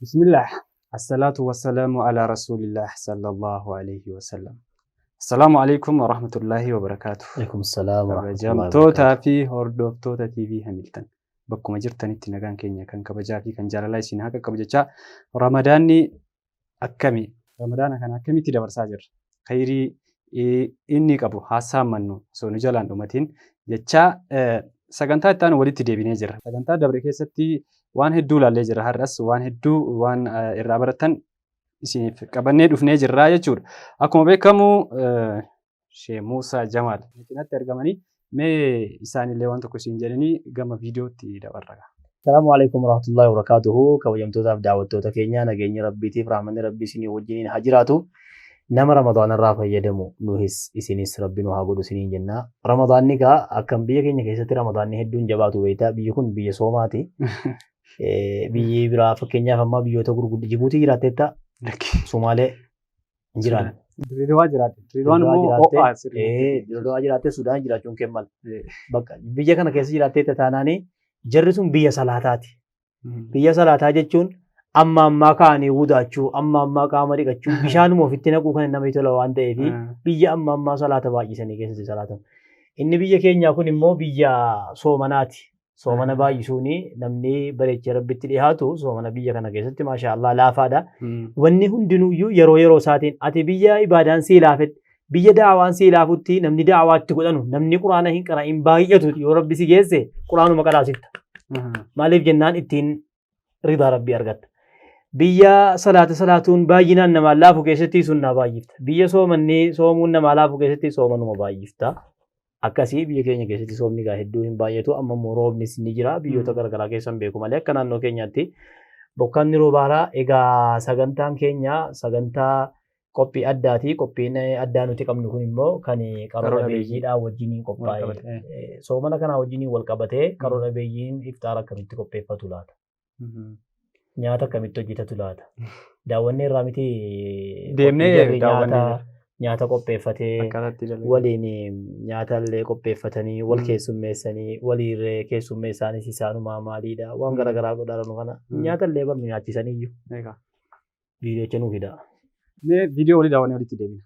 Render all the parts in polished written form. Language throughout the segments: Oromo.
Bismillah. Assalaatu wassalaamu ala rasuulillah sallallahu alayhi wasallam. Assalaamu alaikum wa rahmatullahi wa barakaatuh. Alaikum salaam wa rahmatullahi wa Kabajamtootaa barakaatuh. fi hordoftoota TV Hamilton. Bakkuma jirtanitti nagaan keenya kan kabajaa fi kan jaalalaa isin haa qaqqabu jechaa Ramadaanni akkami? Ramadaana kana akkamitti dabarsaa jirra? Khayrii inni qabu haasaamannu osoo nu jalaan dhumatiin jechaa sagantaa itti aanu walitti deebinee jirra. Sagantaa dabre keessatti waan hedduu ilaallee jirra. Har'as waan hedduu waan irraa baratan isiniif qabannee dhufnee jirra jechuudha. Akkuma beekamu Shee Muusaa Jamaal cinatti argamanii mee isaanillee waan tokko isin jedhanii gama viidiyootti dabarra. Salaamu alaikum warahmatullahi wabarakatuhu. Kabajamtootaaf daawwattoota keenya nageenyi Rabbiitiif rahmanni Rabbii isinii wajjiniin haa jiraatu. Nama Ramadaana irraa fayyadamu nuhis isinis Rabbi nu haa godhu isiniin jenna. Ramadaanni egaa akkam biyya keenya keessatti Ramadaanni hedduun jabaatu beektaa biyyi kun biyya soomaati. Biyyi biraa fakkeenyaaf ammaa biyyoota gurguddaa Jibuutii jiraatteetta Sumaalee hin jiraan. Dirridawaa jiraatte. Dirridawaan Dirridawaa immoo jiraatte, ho'aa sirriitti. Dirridawaa jiraatte Sudaan jiraachuun kee mala. Bakka biyya kana keessa jiraatteetta taanaanii jarri sun biyya salaataati. Biyya salaataa jechuun amma ammaa ka'anii wudaachuu, amma ammaa qaama dhiqachuu, bishaanuma ofitti naquu kan namatti tola waan ta'eef biyya amma ammaa salaata baay'isanii keessatti salaatamu. Inni biyya keenyaa kun immoo biyya soomanaati. Soomana baay'isuun namni bareechee Rabbitti dhiyaatu soomana biyya kana keessatti maashaa Allah laafaadha. Wanni hundinuyyuu yeroo yeroo isaatiin ati biyya ibaadaan sii laafetti biyya da'awaan sii laafutti namni da'awaa itti godhanu namni quraana hin qara'in baay'atu yoo Rabbi si geesse quraanuma qaraasifta. Maaliif jennaan ittiin ridaa Rabbii argatta. Biyya salaata salaatuun baay'inaan namaa laafu keessatti sunnaa baay'ifta. Biyya soomanni soomuun namaa laafu keessatti soomanuma baay'ifta. Akkasii biyya keenya keessatti soomni egaa hedduu hin baay'atu. Amma immoo roobnis ni jira. Biyyoota garaagaraa keessa hin beeku malee akka naannoo keenyaatti bokkaan ni roobaara. Egaa sagantaan keenya sagantaa qophii addaati. Qophiin addaa nuti qabnu kun immoo kan qaroo Qaroo dhabeeyyiidhaa wajjiniin qophaa'e. Wal qabate. Soomana kanaa wajjiniin wal qabatee qaroo dhabeeyyiin iftaara akkamitti qopheeffatu laata? Nyaata akkamitti hojjetatu laata? Daawwannee irraa miti Deemnee qophii jarri daawwannee nyaata nyaata qopheeffatee Akkaataa itti dalagan. waliin nyaata illee qopheeffatanii wal keessummeessanii waliirree keessummeessaanis isaanumaa maaliidha waan garaagaraa godhaanu kana nyaata illee barnu nyaachisaniyyuu Egaa. viidiyocha nuu fidaa. Mee viidiyoo walii daawwannee walitti deebina.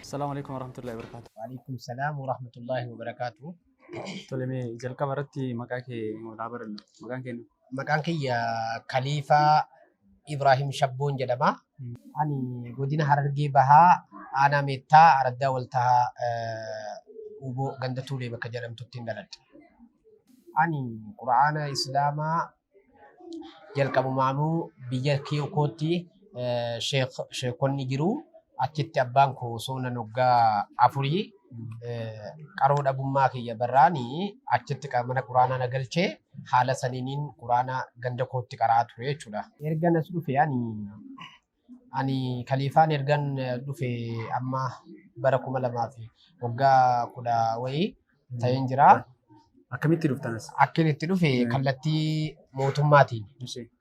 Assalaamu alaikum warahmatullahi wabarakatuh. Waalaikum salaam wa rahmatullahi wa barakaatuh. Tole, mee jalqaba irratti maqaa kee walaa barannu. Maqaan kee? Maqaan kiyya Kaliifaa Ibrahim Shabboon jedhama. Ani godina Harargee Bahaa, aanaa Meettaa, Araddaa Waltahaa Uboo, ganda Tuulee bakka jedhamtutti hin dhaladhe. Ani Qura'aana Islaamaa jalqabumaanuu biyya kootti sheekonni jiru. Achitti abbaan koo osoo nan waggaa 4 qaroo dhabummaa kiyya barraanii achitti mana quraanaa na galchee, haala saniiniin quraana ganda kootti qaraa ture jechuudha. Ergan as dhufe, ani Kaliifaan ergan dhufe amma bara 2000 fi waggaa 10 wayii ta'een jira. Akkamitti dhuftan as? Akkin itti dhufe kallattii mootummaatiin.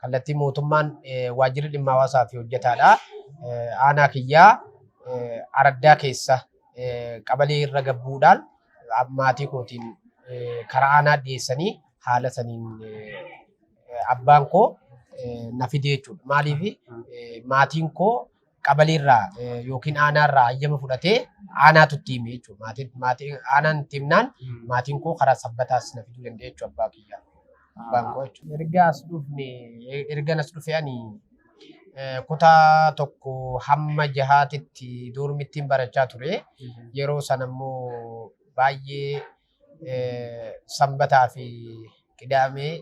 Kallattii mootummaan waajjirri dhimma hawaasaa fi hojjetaadha. Aanaa kiyyaa araddaa keessa qabalee irra gabbuudhaan maatii kootiin karaa aanaa dhiyeessanii, haala saniin abbaan koo na fide jechuudha. Maaliif, maatiin koo qabalee irraa yookiin aanaa irraa hayyama fudhatee aanaatu itti hime jechuudha. Maatiin aanaan itti himnaan maatiin koo karaa Sabbataas na fiduu danda'e jechuudha, abbaa kiyyaa. Abbaan koo jechuudha. Erga as dhufne, erga as dhufe, ani kutaa 1 hamma 6titti doormittiin barachaa ture. Yeroo sana immoo baay'ee sanbataa fi qidaamee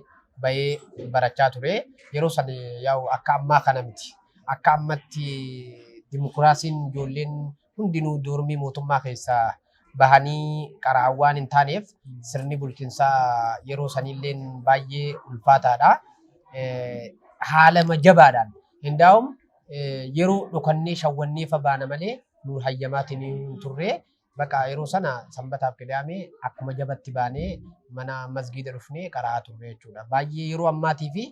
bahee barachaa ture. Yeroo sana yaa'u akka ammaa kana miti. Akka ammatti dimokiraasiin ijoolleen hundinuu doormii mootummaa keessaa bahanii qara'an waan hin taaneef, sirni bulchiinsaa yeroo saniilleen baay'ee ulfaataadha. Haala jabaadhaan hindaa'um yeroo dhokannee shawwannee fa baana malee nu hayyamaatiin hin turre. Bakka yeroo sana sanbataaf qidaamee akkuma jabatti baanee mana masgiida dhufnee qara'aa turre jechuudha. Baay'ee yeroo ammaatii fi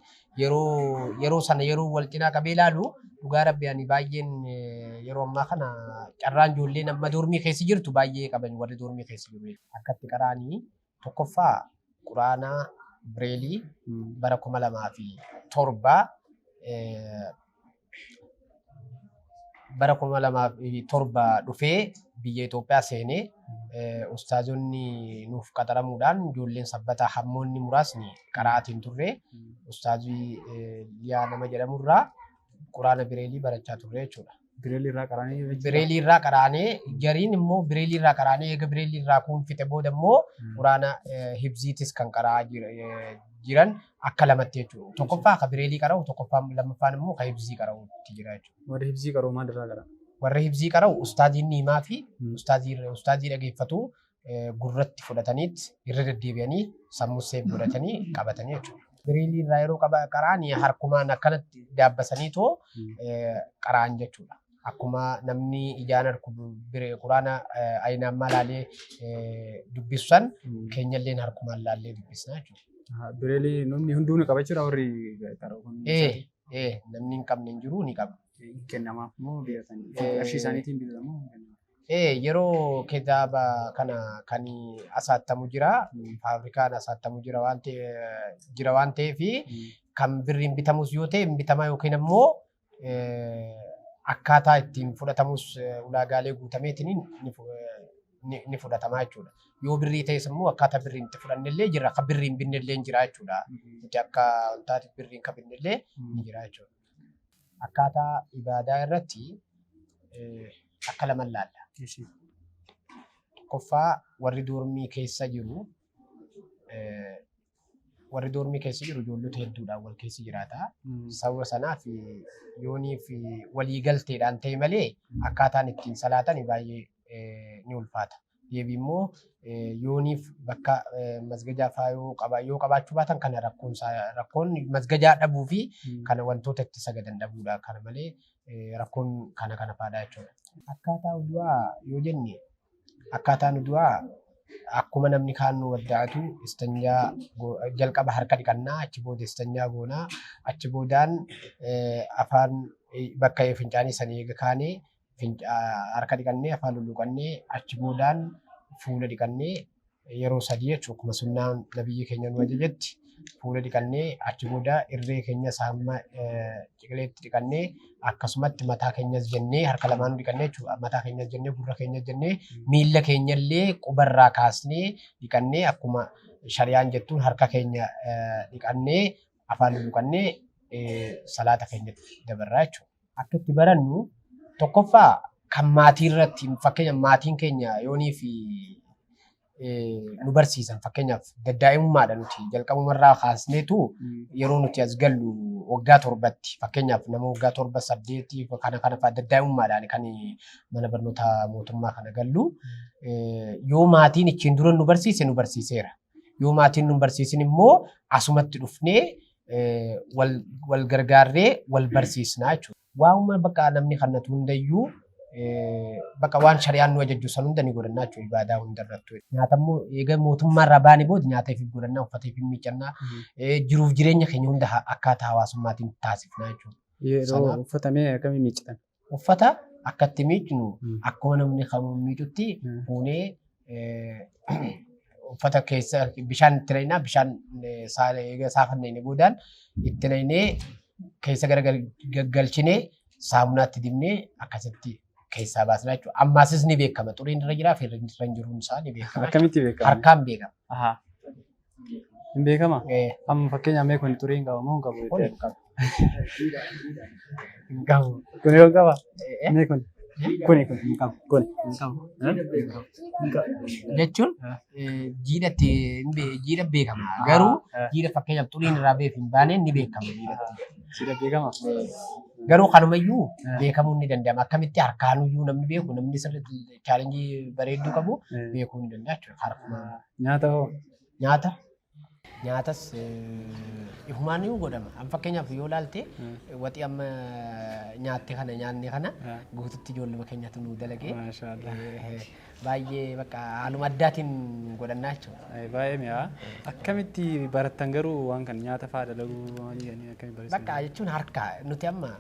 yeroo sana yeroo wal cinaa qabee ilaalu, dhugaa rabbi, ani baay'een yeroo ammaa kana carraan ijoolleen amma doormii keessa jirtu baay'ee qaban, warri doormii keessa jiru. Akkatti qara'anii, tokkoffaa quraana bireelii bara 2007, bara 2007 dhufee biyya Itoophiyaa seenee, ustaazonni nuuf qaxaramuudhaan ijoolleen Sabbataa hammoonni muraasni qara'aatiin turre. Ustaazii Liyaa nama jedhamurraa quraana bireelii barachaa turre jechuudha. Bireelii irraa qara'anii? Bireelii irraa qaraanee, jariin immoo bireelii irraa qaraanee, eega bireelii irraa kuun fixe booda immoo quraana hibziitis kan qara'aa jiran akka lamatti jechuudha. Tokkoffaa ka bireelii qara'u, tokkoffaan lammaffaan immoo ka hibzii qara'utti jira jechuudha. Warri hibzii qara'u maal irraa qara'a? Warri hibzii qara'u ustaaziin ni himaa fi ustaazii dhageeffatu, gurratti fudhataniit irra deddeebi'anii sammuu seef godhatanii qabatanii jechuudha. Bireelii irraa yeroo qara'an harkumaan akkanatti daabbasaniitoo qara'an jechuudha. Akkuma namni ijaan harku quraana ayinaammaa laalee dubbisu san, keenyalleen harkumaan laallee dubbisna jechuudha. Bireelii namni hunduu ni qaba jechuudha, warri qara'u kun? Ee, namni hin qabne hin jiru, ni qaba. Kennamaaf moo bitatanii? Qarshii isaaniitiin bitatamoo kennamaaf? Ee, yeroo kitaaba kana kan asaattamu jira. Faabirikaan asaattamu jira waan ta'eef, kan birriin bitamus yoo ta'e hin bitamaa, yookiin ammoo akkaataa ittiin fudhatamus ulaagaalee guutameetiin ni fudhatamaa jechuudha. Yoo birrii ta'es immoo akkaataa birriin itti fudhannellee jira. Akka birriin binnellee jira jechuudha. Nuti akka wantaati birriin kan binnellee ni jira jechuudha. Akkaataa ibaadaa irratti akka lama laalla. Tokkoffaa, warri doormii keessa jiru ijoollota hedduudhaan wal keessa jiraata. Sababa sanaaf yoonii fi waliigalteedhaan ta'e malee akkaataan ittiin salaatan baay'ee ni ulfaata. Deebii immoo yooniif bakka masgajaa fa'aa yoo qabaachuu baatan, kana rakkoon rakkoon masgajaa dhabuu fi kana wantoota itti sagadan dhabuudha. Kana malee rakkoon kana kana fa'aadha jechuudha. Akkaataa udu'aa yoo jenne, akkaataan udu'aa akkuma namni kaan nu wadda'atu, istanjaa jalqaba harka dhiqannaa, achi booda istanjaa goonaa, achi boodaan afaan bakka fincaanii sanii eega kaanee harka dhiqannee, afaan lulluqannee, achi boodaan fuula dhiqannee yeroo sadii jechuudha, akkuma sunnaan nabiyyi keenya nu ajajetti. Fuula dhiqannee achi booda irree keenyas hamma ciqileetti dhiqannee akkasumatti mataa keenyas jennee harka lamaanuu dhiqannee jechuudha. Mataa keenyas jennee gurra keenyas jennee miilla keenyallee qubarraa kaasnee dhiqannee akkuma shari'aan jettuun harka keenya dhiqannee afaan lulluqannee salaata keenyatti dabarraa jechuudha. Akka itti barannu tokkoffaa kan maatii irratti fakkeenya maatiin keenya yoonii fi nu barsiisan fakkeenyaaf daddaa'imummaadha nuti jalqabumarraa kaasneetu yeroo nuti as gallu waggaa 7tti fakkeenyaaf nama waggaa 7 8 kana kana fa'a daddaa'imummaadhaan kan mana barnootaa mootummaa kana gallu yoo maatiin ittiin dura nu barsiise nu barsiiseera. Yoo maatiin nu barsiisin immoo asumatti dhufnee wal gargaarree wal barsiisnaa jechuudha. Waanuma bakka namni kannatu hundayyuu bakka waan shari'aan nu ajajju san hunda ni godhannaa jechuudha ibaadaa hunda irrattu. Nyaata immoo eega mootummaarraa baane booda nyaata ifiif godhannaa, uffata ifiif miiccannaa, jiruuf jireenya keenya hunda akkaataa hawaasummaatiin taasifnaa jechuudha. Yeroo uffata mee akkamii miiccitan? Uffata akkatti miicnu akkuma namni kamuu miicutti fuunee uffata keessa bishaan itti naynaa bishaan eega saafanneen boodaan itti naynee keessa gara gaggalchinee saamunaatti dibnee akkasitti keessaa baasna jechuudha. Ammaasis ni beekama. Xuriin irra jiraa fi irra hin jiruun isaa ni beekama. Akkamitti beekama? Harkaan beekama. Ahaa. Hin beekama? Amma fakkeenyaaf mee kun xurii hin qaba moo hin qabu? Kun hin qabu. Hin qabu. Kun yoo qaba? Mee kun? Kuni kun hin qabu. Kun hin qabu. Jechuun jiidhatti jiidha beekama. Garuu jiidha fakkeenyaaf xuriin irraa beef hin baaneen ni beekama jiidhatti. Jiidha beekama? Garuu kanumayyuu beekamuun ni danda'ama. Akkamitti harkaanuyyuu namni beeku namni sirriitti chaalenjii bareedduu qabu beekuu ni danda'a jechuudha. Harkuma. Nyaata hoo? Nyaata. Nyaatas ifumaan ni godhama. Amma fakkeenyaaf yoo ilaalte waxii amma nyaatte kana nyaanne kana guututti ijoolluma keenyatu nu dalage. Maashaallah. Baay'ee bakka haaluma addaatiin godhannaa jechuudha. Baay'ee mi'aa. Akkamitti barattan garuu waan kana nyaata fa'aa dalaguu waan jedhanii akkamitti barsiisan? Bakka jechuun harka nuti amma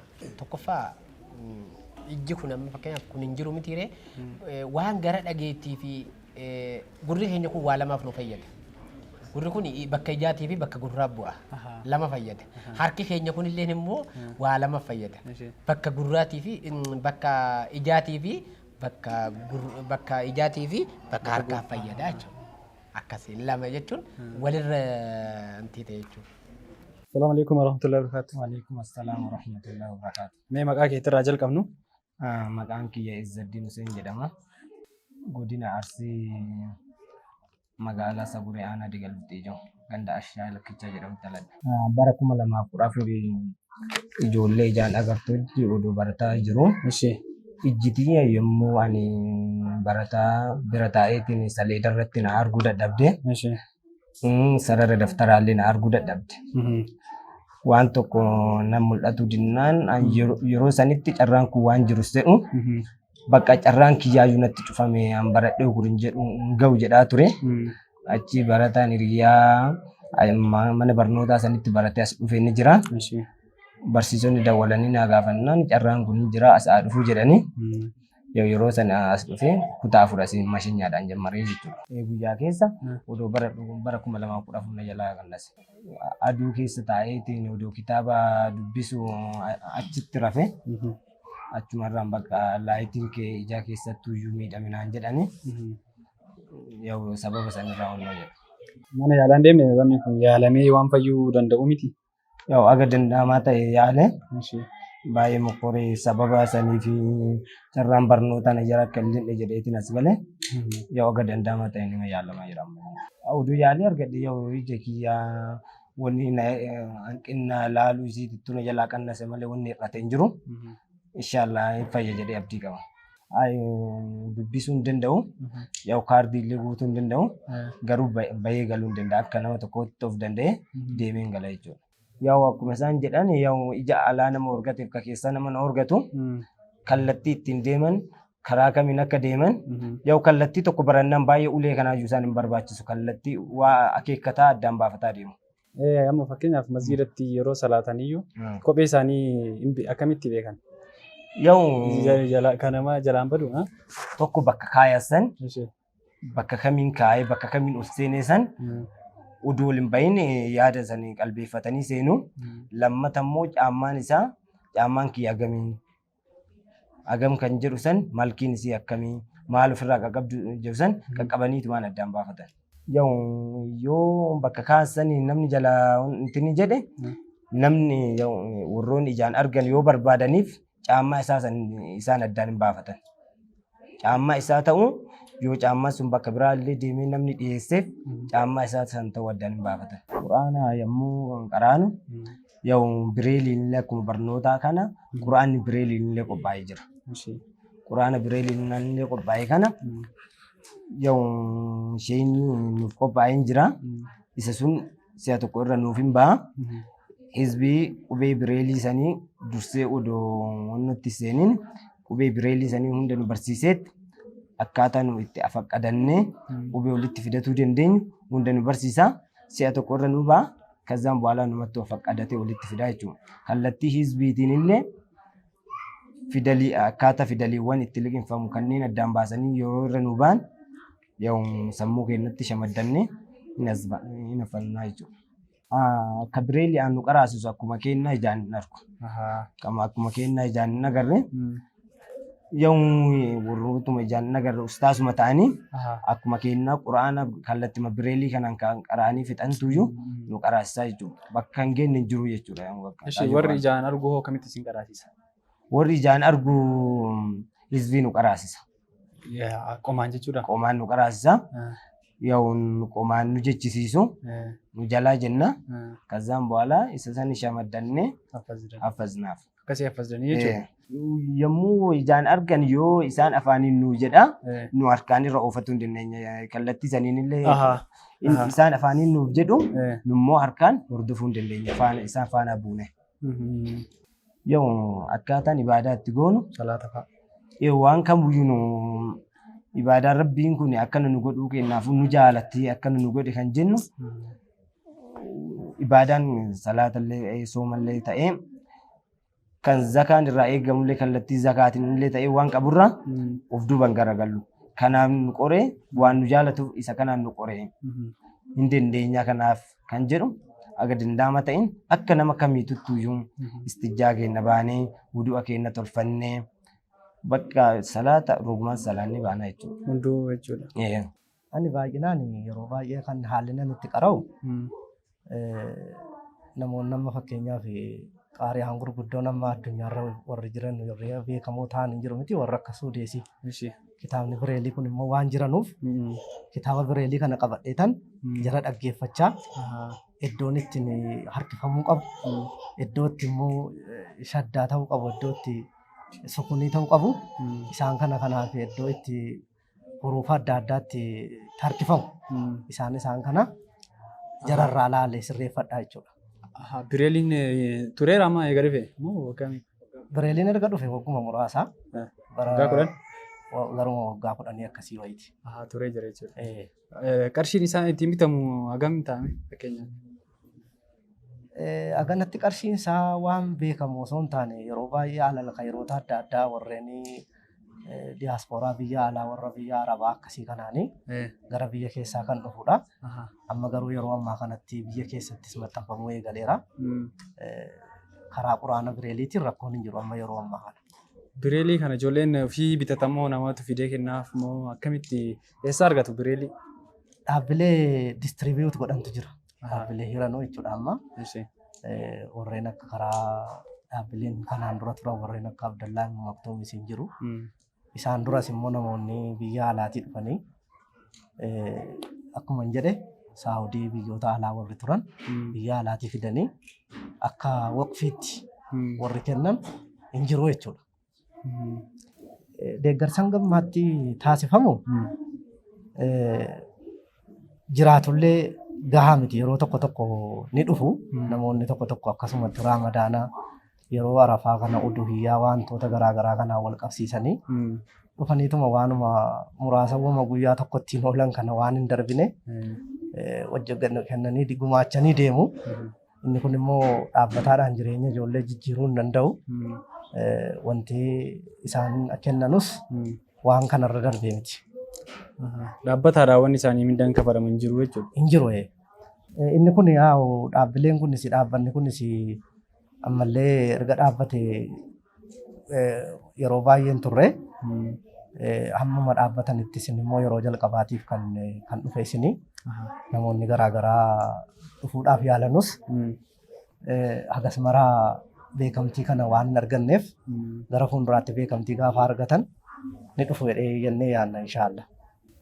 tokkoffaa ijji kun amma fakkeenyaaf kun hin jiru mitiiree waan gara dhageettii fi gurri keenya kun waa lamaaf nu fayyada. Gurri kun bakka ijaatii fi bakka gurraa bu'a. Lama fayyada. Harki keenya kun illee immoo waa lama fayyada. Bakka gurraatii fi bakka ijaatii fi bakka ijaatii fi bakka harkaa fayyada jechuudha. Akkasiin lama jechuun walirra wanti ta'e jechuudha. Assalamu alaikum warahmatullahi wabarakatuh. Wa alaikum assalam warahmatullahi wabarakatuh. Mee maqaa keetirraa jalqabnu? Maqaan kiyya Izzaddiin Hussein jedhama. Godina Arsii magaalaa Saguree aanaa Digalbixii jiru ganda Ashaa Lakkichaa jedhamutti dhaladhe. Bara 2014 ijoollee ijaan agartuutti oduu barataa jiru. Ijji tiyya yommuu ani barataa bira taa'eetiin saleeda irratti na arguu dadhabde. Sarara daftaraallee na arguu dadhabde. Waan tokko na mul'atu dinnaan yeroo sanitti carraan kun waan jirus jedhu bakka carraan kiyyaayyuu natti cufame an baradhee kun jedhu hin ga'u jedhaa ture. Achi barataan hiriyaa mana barnootaa sanitti baratee as dhufe ni jira. Barsiisonni dawwalanii na gaafannaan carraan kun ni jira as haa dhufuu jedhanii. Yeroo sana as dhufee kutaa 4 asii mashinyaadhaan jammaree jechuudha. Guyyaa keessa odoo bara bara 2014 na jalaa qannase. Aduu keessa taa'eetiin odoo kitaaba dubbisu achitti rafe. Achumarraan bakka laayitiin kee ijaa keessattuu iyyuu miidhame naan jedhani. Yoo sababa sanirraa onnoo jedha. Mana yaalaan deemne wanni kun yaalamee waan fayyuu danda'u miti. Yoo aga danda'amaa ta'e yaale baay'ee mokkoree sababa sanii fi carraan barnootaa na jala akka hin linne jedheetiin as gale yoo aga danda'amaa ta'e nima yaalamaa jira amma. Oduu yaalii argadhe yoo ija kiyyaa wanni hanqina laaluu isiitittuu na jalaa qannase malee wanni hir'ate hin jiru. Inshaallah hin fayya jedhee abdii qaba. Dubbisuu hin danda'u. Yoo kaardii illee guutuu hin danda'u. Garuu bahee galuu hin danda'a. Akka nama tokkootti of danda'ee deemee hin gala jechuudha. Yaa'u akkuma isaan jedhan yaa'u ija alaa nama horgateef ka keessaa nama na horgatu kallattii ittiin deeman karaa kamiin akka deeman yaa'u kallattii tokko barannaan baay'ee ulee kanaayyuu isaan hin barbaachisu kallattii waa akeekkataa addaan baafataa deemu. Amma fakkeenyaaf masgiidatti yeroo salaataniyyuu kophee isaanii akkamitti beekan? Yaa'u Kan namaa jalaan badu. Tokko bakka kaayasan bakka kamiin kaayee bakka kamiin ol seenee san Uduu ol hin bahin yaada sanii qalbeeffatanii seenu. Lammata immoo caammaan isaa caammaan kiyya agamii agam kan jedhu san malkiin isii akkamii maal ofirraa qaqqabdu jedhu san qaqqabaniitu waan addaan baafatan. Yoo bakka kaasan namni jala intini jedhe namni warroonni ijaan argan yoo barbaadaniif caammaa isaa san isaan addaan hin baafatan. Caammaa isaa ta'u yoo caammaan sun bakka biraa illee deemee namni dhiyeesseef caammaa isaa san ta'uu addaan hin baafatan. Qur'aana yommuu qaraanu yoo bireeliin illee akkuma barnootaa kana qur'aanni bireeliin illee qophaa'ee jira. Qur'aana bireeliin illee qophaa'e kana yoo isheen nuuf qophaa'ee jira. Isa sun si'a tokko irra nuuf hin ba'a. Hizbii qubee bireelii sanii dursee odoo nutti seeniin qubee bireelii sanii hunda nu barsiiseet akkaataa nu itti afaqqadannee qubee walitti fidatuu dandeenyu hunda nu barsiisa. Si'a tokko irra nu ba'a. Kazaan booda numatti afaqqadatee walitti fidaa jechuudha. Kallattii hizbiitiin illee fidalii akkaataa fidaliiwwan itti liqimfamu kanneen addaan baasanii yeroo irra nu ba'an sammuu keenyatti shamaddannee hin hafannaa jechuudha. Akka bireelii aan nu qaraasisu akkuma kennaa ijaan hin argu. Akkuma kennaa ijaan hin agarre warrootuma ijaan hin agarre ustaasuma ta'anii akkuma kennaa quraana kallattima bireelii kanaan kan qaraanii fixantuyyuu nu qaraasisaa jechuudha. Bakka hin geenye hin jiru jechuudha. Warri ijaan argu hoo akkamitti isin qaraasisa? Warri ijaan argu hizbii nu qaraasisa. Qomaan jechuudha. Qomaan nu qaraasisa. Yoo qomaan nu jechisiisu nu jalaa jenna. Kazaan booda isa san shamaddannee haffaznaaf. Akkasii haffazdanii jechuudha. Yommuu ijaan argan yoo isaan afaaniin nu jedha nu harkaan irra oofachuu hin dandeenya. Kallattii saniin illee isaan afaaniin nuuf jedhu nummoo harkaan hordofuu hin dandeenya. Isaan faana buune. Yoo akkaataan ibaadaa itti goonu Salaata fa'a. Waan kamiyyuu nu ibaadaan rabbiin kun akkana nu godhuu kennaafuu nu jaalattee akkana nu godhe kan jennu ibaadaan salaatallee soomallee ta'ee kan zakaan irraa eegamullee kallattii zakaatiin illee ta'ee waan qaburraa of duuban garagallu. Kanaaf nu qoree waan nu jaalatuuf isa kanaan nu qoree hin dandeenya kanaaf kan jedhu aga danda'ama ta'in akka nama kamiituttuyyuu istijjaa keenya baanee wudu'a keenya tolfannee bakka salaata rogumaan salaannee baanaa jechuudha. Hunduu jechuudha. Ani baay'inaan yeroo baay'ee kan haalli nan itti qara'u namoonni amma fakkeenyaaf qaariyaan gurguddoon amma addunyaarra warri jiran warri beekamoo ta'an hin jiru miti warra akka Suudeesii. Kitaabni bireelii kun immoo waan jiranuuf kitaaba bireelii kana qabadheetan jara dhaggeeffachaa iddoon ittiin harkifamuu qabu, iddoo itti immoo shaddaa ta'uu qabu, iddoo itti sukunii ta'uu qabu isaan kana kanaaf iddoo itti hurufa adda addaatti harkifamu isaan isaan kana jararraa laalee sirreeffadhaa jechuudha. Bireeliin tureera amma eega dhufe moo waggaa meeqa? Bireeliin erga dhufe wagguma muraasa. Waggaa 10? Garuma waggaa 10 akkasii wayiiti. Turee jira jechuudha. Qarshiin isaan ittiin bitamu hagam ta'ame fakkeenyaaf? Haganatti qarshiin isaa waan beekamu osoo hin taane yeroo baay'ee alal yeroo adda addaa warreen diyaaspooraa biyya alaa warra biyya arabaa akkasii kanaanii gara biyya keessaa kan dhufudha. Amma garuu yeroo ammaa kanatti biyya keessattis maxxanfamuu eegaleera. Karaa quraana bireeliitiin rakkoon hin jiru amma yeroo ammaa kana. Bireelii kana ijoolleen ofii bitatamoo namatu fidee kennaaf moo akkamitti eessa argatu bireelii? Dhaabbilee distribute godhantu jira. Dhaabbilee hiranuu jechuudha amma. Warreen akka karaa dhaabbileen kanaan dura turan warreen akka Abdallaa Maktuumis hin jiru. Isaan duras immoo namoonni biyya alaatii dhufanii akkuma hin jedhe Saawudii biyyoota alaa warri turan biyya alaatii fidanii akka waqfiitti warri kennan hin jiru jechuudha. Deeggarsa gammaatti taasifamu jiraatullee gahaa miti yeroo tokko tokko ni dhufu namoonni tokko tokko akkasumatti raamadaanaa yeroo arafaa kana uduhiyyaa wantoota garaagaraa kanaan wal qabsiisanii dhufaniituma waanuma muraasa wama guyyaa tokkottiin oolan kana waan hin darbine kennanii gumaachanii deemu. Inni kun immoo dhaabbataadhaan jireenya ijoollee jijjiiruu hin danda'u. Wanti isaan kennanus waan kanarra darbee miti. Dhaabbataadhaan wanni isaanii mindaan kafalamu hin jiru jechuudha. Hin jiru. Inni kun yaa'u dhaabbileen kunis dhaabbanni kunis ammallee erga dhaabbate yeroo baay'een turre. Hammuma dhaabbatanitti isin immoo yeroo jalqabaatiif kan kan dhufe isini namoonni garaagaraa dhufuudhaaf yaalanus hagas maraa beekamtii kana waan hin arganneef gara fuulduraatti beekamtii gaafa argatan ni dhufu jedhee jennee yaadna inshaallah.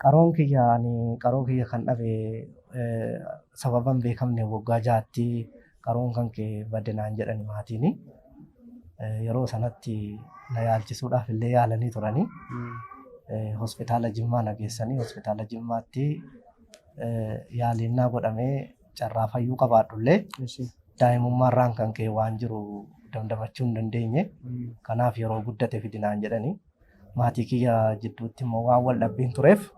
Qaroon kiyya ani qaroo kiyya kan dhabe sababa hin beekamne waggaa ja'atti qaroon kan kee bade naan jedhani maatiini. Yeroo sanatti na yaalchisuudhaaf illee yaalanii turanii. Hospitaala Jimmaa na geessanii hospitaala Jimmaatti yaaliin naa godhamee carraa fayyuu qabaadhullee daa'imummaarraan kan ka'e waan jiru damdamachuu hin dandeenye. Kanaaf yeroo guddate fidi naan jedhanii. Maatii kiyya jidduutti immoo waan wal dhabbiin tureef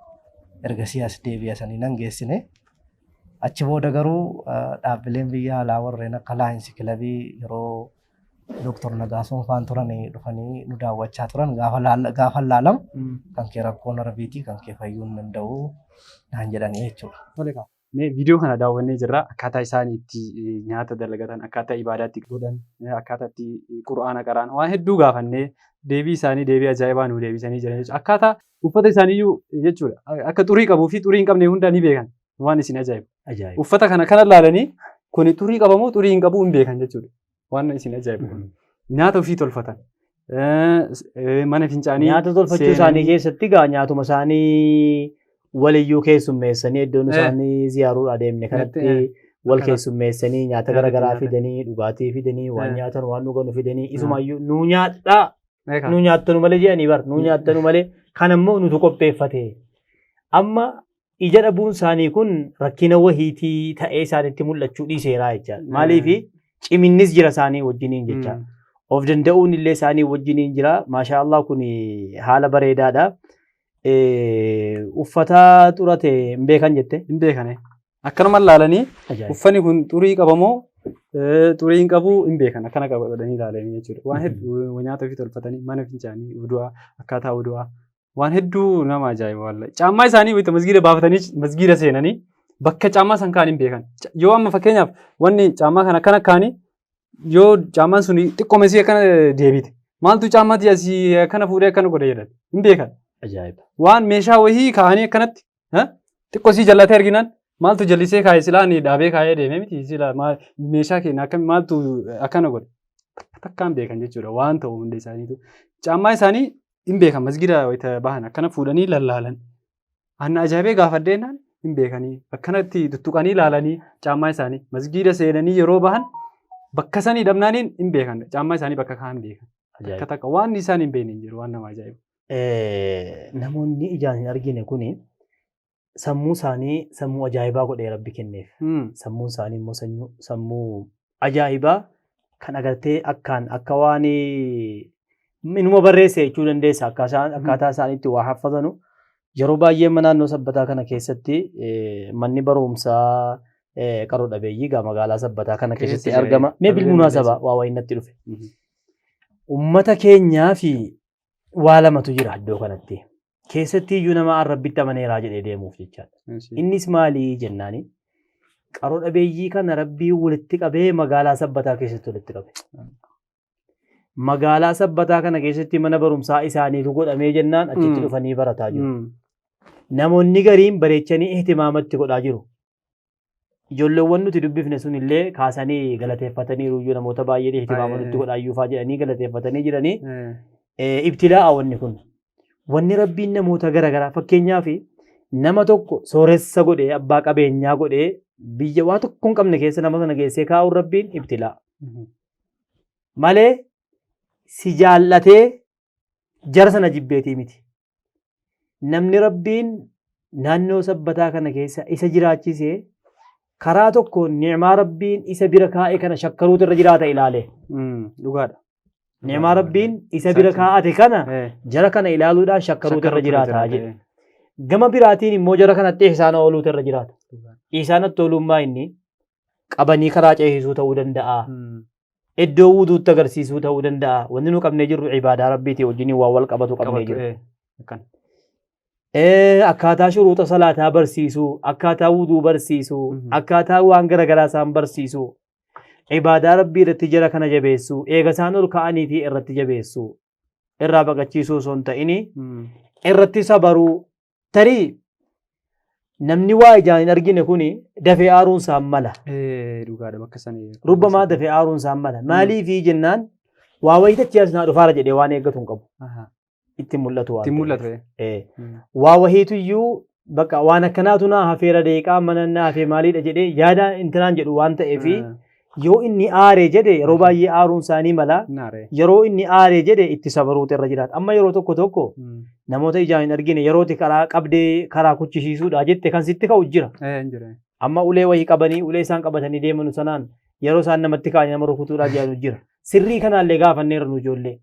ergasii as deebi'a sanii nan geessine. Achi booda garuu dhaabbileen biyya alaa warreen akka Laayinsi Kilabii yeroo Dooktor Nagaasoon faan turan dhufanii nu daawwachaa turan gaafa laalamu kan kee rakkoo narviitii kan kee fayyuu hin danda'u naan jedhanii jechuudha. Tole kaa. Mee viidiyoo kana daawwannee jirra. Akkaataa isaan itti nyaata dalagatan, akkaataa ibaadaatti godhan, akkaataa itti qur'aana qara'an waan hedduu gaafannee deebii isaanii deebii ajaa'ibaa nuu deebisanii jiran jechuudha. Akkaataa uffata isaaniiyyuu jechuudha. Akka xurii qabuu fi xurii hin qabne hunda ni beekan. Waan isin ajaa'ibu. Ajaa'iba. Uffata kana kana laalanii kuni xurii qaba moo xurii hin qabu hin beekan jechuudha. Waan isin ajaa'ibu kun. Nyaata ofii tolfatan. Mana fincaanii Nyaata tolfachuu isaanii seenanii keessatti gaa nyaatuma isaanii waliyyuu keessummeessanii iddoon isaanii ziyaaruudhaa deemne kanatti wal keessummeessanii nyaata Nyaata garaagaraa nyaatan. fidanii dhugaatii fidanii waan nyaatan waan dhuganu fidanii isumaayyuu nuu nyaadhaa Beekaa. nuu nyaattanu malee jedhanii bar nuu nyaattanu malee kan ammoo nutu qopheeffate. Amma ija dhabuun isaanii kun rakkina wahiitii ta'ee isaanitti mul'achuu dhiiseera jechaadha. Maaliif ciminnis jira isaanii wajjiniin jechaadha. Of danda'uun illee isaanii wajjiniin jira. Maashaa Allah kun haala bareedaadha. Uffata xurate hin beekan jette? Hin beekane. Akkanuma laalanii uffanni kun xurii qabamoo xurii hin qabu hin beekan. Akkana qabatanii ilaalanii jechuudha. Waan hedduu nyaata ofii tolfatanii mana fincaanii udu'aa akkaataa udu'aa waan hedduu nama ajaa'iba wallahi. Caammaa isaanii wayita masgiida baafatanii masgiida seenanii bakka caammaa san kaan hin beekan. Yoo amma fakkeenyaaf wanni caammaa kana akkana kaanii yoo caammaan sun xiqqooma isii akkana deebite maaltu caammaatti asii akkana fuudhee akkana godhe jedhan hin beekan. Ajaa'iba. Waan meeshaa wayii kaa'anii akkanatti xiqqoo isii jallatee arginaan maaltu jallisee kaa'e silaa ani dhaabee kaa'ee deeme miti silaa meeshaa keenya akkami maaltu akkana godhe takkaan beekan jechuudha waan ta'u hunda isaaniitu. Caammaa isaanii hin beekan masgida wayita bahan akkana fuudhanii lallaalan. Anna ajaa'ibee gaafadhee jennaan hin beekanii akkanatti tuttuqanii ilaalanii caammaa isaanii masgiida seenanii yeroo bahan bakka sanii dhabnaaniin hin beekan caammaa isaanii bakka kaan beekan. Takka takka waan isaan hin beekne hin jiru waan nama ajaa'ibu. Namoonni ijaan hin argine kuni sammuu isaanii sammuu ajaa'ibaa godhee Rabbi kenneef. Sammuun isaanii immoo sammuu ajaa'ibaa kan agartee akkaan akka waan inuma barreesse jechuu dandeessa akkaataa isaan itti waa haffazanu. Yeroo baay'ee amma naannoo sabbataa kana keessatti manni barumsaa qaroo dhabeeyyii gaa magaalaa sabbataa kana keessatti Keessatti jira, argama. Mee Dhabeeyyiin bilmunaa saba waa wayii natti dhufe. Uummata keenyaa fi waa lamatu jira iddoo kanatti. Keessatti iyyuu nama Rabbitti amaneeraa jedhee deemuuf jechaadha. Innis maali jennaani qaroo dhabeeyyii kana Rabbii walitti qabee magaalaa sabbataa keessatti walitti qabe. Magaalaa sabbataa kana keessatti mana barumsaa isaaniitu godhamee jennaan achitti dhufanii barataa jiru. Namoonni gariin bareechanii ihtimaamatti godhaa jiru. Ijoolleewwan nuti dubbifne sun illee kaasanii galateeffataniiru iyyuu namoota baay'ee ihtimaama nutti godhaa iyyuu fa'aa jedhanii galateeffatanii jiranii. Ibtilaa'a wanni kun. Wanni Rabbiin namoota garaagaraa fakkeenyaaf nama tokko sooressa godhee abbaa qabeenyaa godhee biyya waa tokko hin qabne keessa nama sana geessee kaa'uun Rabbiin ibtilaa'a. Malee si jaallatee jara sana jibbeetii miti. Namni Rabbiin naannoo sabbataa kana keessa isa jiraachise karaa tokkoon ni'maa Rabbiin isa bira kaa'e kana shakkaruutu irra jiraata ilaale. Dhugaadha. Ni'maa Rabbiin isa bira kaa'ate kana jara kana ilaaluudhaan shakkaruutu irra jiraata jedhe. Gama biraatiin immoo jara kanatti ihsaana ooluutu irra jiraata. Ihsaanatti oolummaa inni qabanii karaa ceesisuu ta'uu danda'a. Iddoo wuduutti agarsiisuu ta'uu danda'a. Wanni nu qabnee jirru ibaadaa Rabbiitii wajjiniin waan wal qabatu qabnee jirra. Akkaataa shuruuxa salaataa barsiisuu, akkaataa wuduu barsiisuu, akkaataa waan garaagaraa isaan barsiisuu, ibaadaa rabbii irratti jara kana jabeessuu, eega isaan ol ka'aniitii irratti jabeessuu, irraa baqachiisuu osoo hin ta'ini irratti sabaruu. Tarii namni waa ijaan hin argine kuni dafee aaruun isaan mala. Dhugaadha bakka sana. Rubbamaa dafee aaruun isaan mala. Maaliifii jennaan waa wayitachi as naa dhufaara jedhee waan eeggatu hin qabu. Itti mul'atu waan Itti ta'eef. mul'atu. Waa wahiituyyuu bakka waan akkanaatu naa hafeera deeqaa mana naa hafee maaliidha jedhee yaada intinaan jedhu waan ta'eefi yoo inni aaree jedhe yeroo baay'ee aaruun isaanii mala. Yeroo inni aaree jedhe itti sabaruutu irra jiraata. Amma yeroo tokko tokko namoota ijaan hin argine yerooti karaa qabdee karaa kuchisiisuudha jette kan sitti ka'u jira. Amma ulee wayii qabanii ulee isaan qabatanii deemanu sanaan yeroo isaan namatti ka'anii nama rukutuudhaa jedhanu jira. Sirrii kanaallee gaafanneerra nu ijoollee.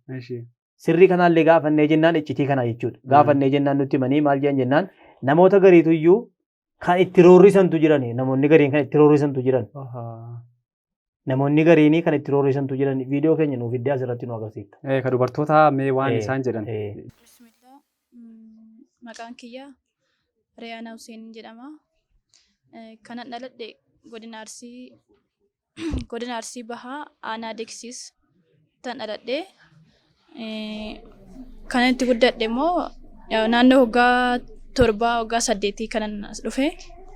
Sirrii kanaallee gaafannee jennaan iccitii kana jechuudha. Gaafannee jennaan nutti himanii maal jedhan jennaan namoota gariitu iyyuu kan itti roorrisantu jirani. Namoonni gariin kan itti roorrisantu jiran. Namoonni gariinii kan itti roorrisantu jiran. Viidiyoo keenya nuuf fiddee asirratti nu agarsiifta. Ka dubartoota mee waan isaan jedhan. Bismillah. Maqaan kiyya Riyaanaa Hussein jedhama. Kanan dhaladhe godina Arsii Bahaa aanaa Deeksiis tan dhaladhe. Kanan itti guddadhe immoo naannoo waggaa 7 waggaa 8 kanan as dhufe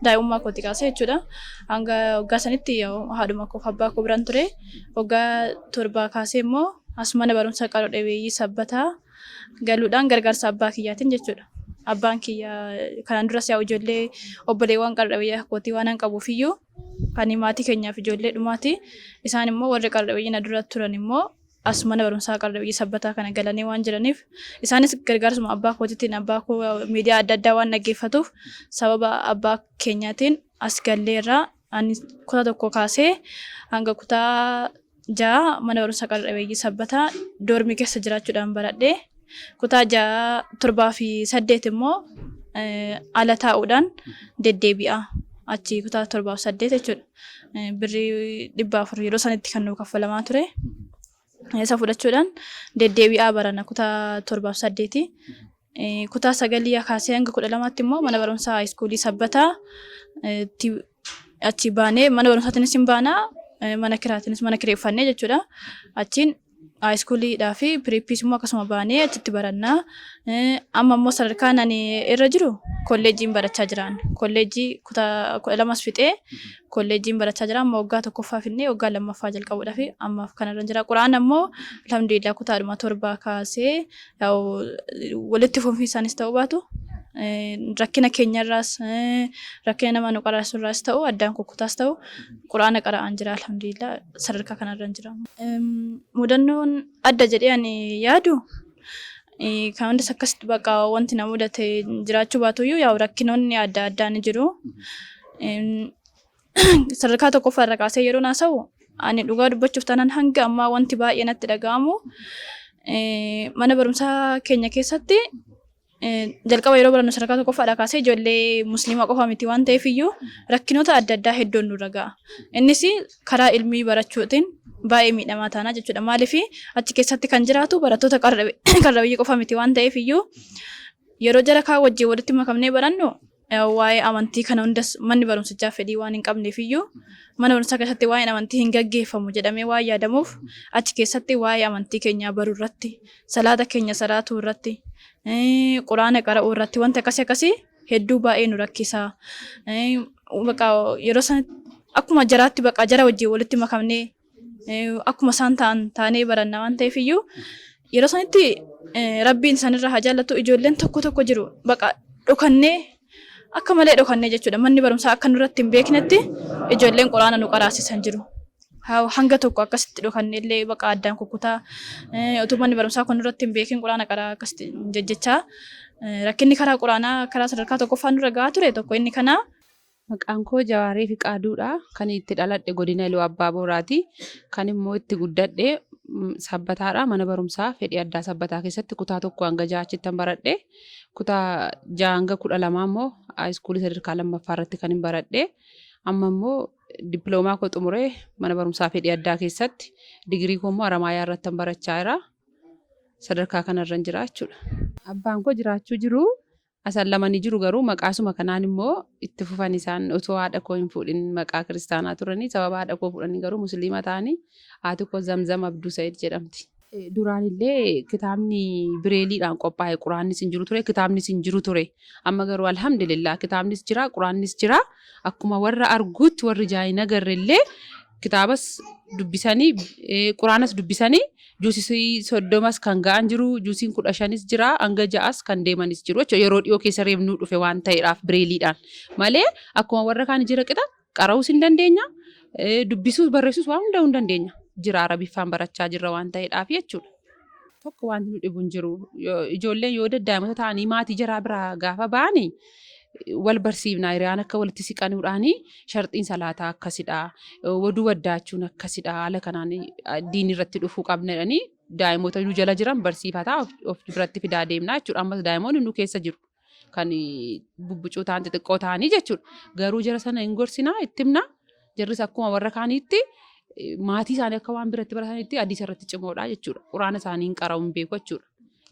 daa'imummaa kootii kaasee jechuudha. Hanga waggaa sanitti haadhuma koo fi abbaa koo biraan ture. Waggaa 7 kaasee immoo as mana barumsaa qaroo dhabeeyyii Sabbataa galuudhaan gargaarsa abbaa kiyyaatiin jechuudha. Abbaan kiyya kanaan duras yaa ijoollee obboleewwan qara dhabeeyyii kootii waan hin qabuufiyyuu kan maatii keenyaaf ijoollee dhumaati. Isaan immoo warri qara dhabeeyyii na dura turan immoo as mana barumsaa qara dhabeeyyii Sabbataa kana galanii waan jiraniif isaanis gargaarsuma abbaa kootiitiin abbaa koo miidiyaa adda addaa waan dhaggeeffatuuf sababa abbaa keenyaatiin as galleerraa ani kutaa 1 kaasee hanga kutaa 6 mana barumsaa qara dhabeeyyii Sabbataa doormii keessa jiraachuudhaan baradhee kutaa 6, 7 fi 8 immoo ala taa'uudhaan deddeebi'a. Achi kutaa 7 fi 8 jechuudha. Birrii 400 yeroo sanitti kan nuu kaffalamaa ture. Isa fudhachuudhaan deddeebi'aa barana kutaa 7 fi 8. Kutaa 9 kaasee hanga 12tti immoo mana barumsaa haayiskuulii Sabbataa achi baanee mana barumsaatiinis hin baanaa mana kiraatiinis mana kireeffannee jechuudha. Achiin haayiskuuliidhaa fi preppiis immoo akkasuma baanee achitti barannaa. Amma immoo sadarkaan ani irra jiru kolleejjiin barachaa jiraan. Kolleejjii kutaa 12s fixee kolleejjiin barachaa jira. Amma waggaa tokkoffaa finnee waggaa lammaffaa jalqabuudhaaf ammaaf kanarra jira. Qura'aan ammoo alhamdulillah kutaadhuma 7 kaasee walitti fufiinsaanis ta'uu baatu rakkina keenyarraas rakkina nama nu qaraasurraas ta'u addaan kukkutaas ta'u quraana qara'aan jira alhamdulillah sadarkaa kanarra jira. Mudannoon adda jedhee ani yaadu kan hundas akkasitti bakka wanti na mudate jiraachuu baatuyyuu yaa'u rakkinoonni adda addaa ni jiru. Sadarkaa tokkoffaa irra kaasee yeroo haasa'u ani dhugaa dubbachuuf taanaan hanga ammaa wanti baay'ee natti dhaga'amu mana barumsaa keenya keessatti jalqaba yeroo barannu sadarkaa tokkoffaadhaa kaasee ijoollee musliimaa qofa miti waan ta'eef iyyuu rakkinoota adda addaa hedduun nurra ga'a. Innis karaa ilmii barachuutiin baay'ee miidhamaa taanaa jechuudha. Maaliif achi keessatti kan jiraatu barattoota qarrabiyyii qofa miti waan ta'eef iyyuu yeroo jara kaan wajjin walitti makamnee barannu waa'ee amantii kana hundas manni barumsichaa fedhii waan hin qabneef iyyuu mana barumsaa keessatti waa'een amantii hin gaggeeffamu jedhamee waan yaadamuuf achi keessatti waa'ee amantii keenyaa baruu irratti salaata keenya salaatuu irratti quraana qara'uu irratti wanti akkasii akkasii hedduu baay'ee nu rakkisa. Baqa yeroo sana akkuma jaraatti baqa jara wajjin walitti makamnee akkuma isaan ta'an taanee baranna waan ta'eef iyyuu yeroo sanitti rabbiin isaanirraa haa jaallatu ijoolleen tokko tokko jiru baqa dhokannee akka malee dhokannee jechuudha. Manni barumsaa akka nurratti hin beeknetti ijoolleen quraana nu qaraasisan jiru. Hanga tokko akkasitti dhokannee illee baqa addaan kukkutaa utuu manni barumsaa kun nurratti hin beekin quraana qaraa akkasitti jejjechaa rakkinni karaa quraanaa karaa sadarkaa tokkoffaa nurra gahaa ture tokko inni kanaa. Maqaan koo Jawaaree Fiqaaduudha. Kan itti dhaladhe godina Iluu Abbaa Booraati. Kan immoo itti guddadhe Sabbataadha. Mana barumsaa fedhii addaa Sabbataa keessatti kutaa 1 hanga 6 achittan baradhe. Kutaa 6 hanga 12 immoo haayiskuulii sadarkaa lammaffaa irratti kan hin baradhe. Amma immoo dippiloomaa koo xumuree mana barumsaa fedhii addaa keessatti digirii koo immoo Haramaayaa irratti barachaa jira. Sadarkaa kanarra jira jechuudha. Abbaan koo jiraachuu jiru. Asallamanii jiru garuu maqaasuma kanaan immoo itti fufan isaan otoo haadha koo hin fuudhin maqaa kiristaanaa turanii sababa haadha koo fuudhanii garuu musliima ta'anii haati koo Zamzam Abduu Sa'id jedhamti. Duraanillee kitaabni bireeliidhaan qophaa'e quraannis hin jiru ture kitaabnis hin jiru ture amma garuu alhamdulillah kitaabnis jira quraannis jira akkuma warra arguutti warri ijaa hin agarrellee kitaabas dubbisanii quraanas dubbisanii Juusii 30s kan ga'an jiru, juusiin 15s jira, hanga 6s kan deemanis jiru jechuudha. Yeroo dhiyoo keessa reebnuu dhufe waan ta'eedhaaf bireeliidhaan. Malee akkuma warra kaan jira qixa qara'uus hin dandeenya, dubbisuus barreessuus waan hunda hin dandeenya. Jira Arabiffaan barachaa jirra waan ta'eedhaaf jechuudha. Tokko wanti nu dhibu hin jiru. Ijoolleen yoo daddaa'imota ta'anii maatii jaraa biraa gaafa ba'ani wal barsiifna hiriyaan akka walitti siqanuudhaani sharxiin salaataa akkasidha waduu waddaachuun akkasidha haala kanaan diin irratti dhufuu qabna jedhanii daa'imoota nu jala jiran barsiifataa of biratti fidaa deemnaa jechuudha ammas daa'imoonni nu keessa jiru kan bubbucuu ta'an xixiqqoo ta'anii jechuudha garuu jara sana hin gorsinaa itti himna jarris akkuma warra kaaniitti maatii isaanii akka waan biratti baratanitti hadiisa irratti cimoodha jechuudha quraana isaanii hin qara'u hin beeku jechuudha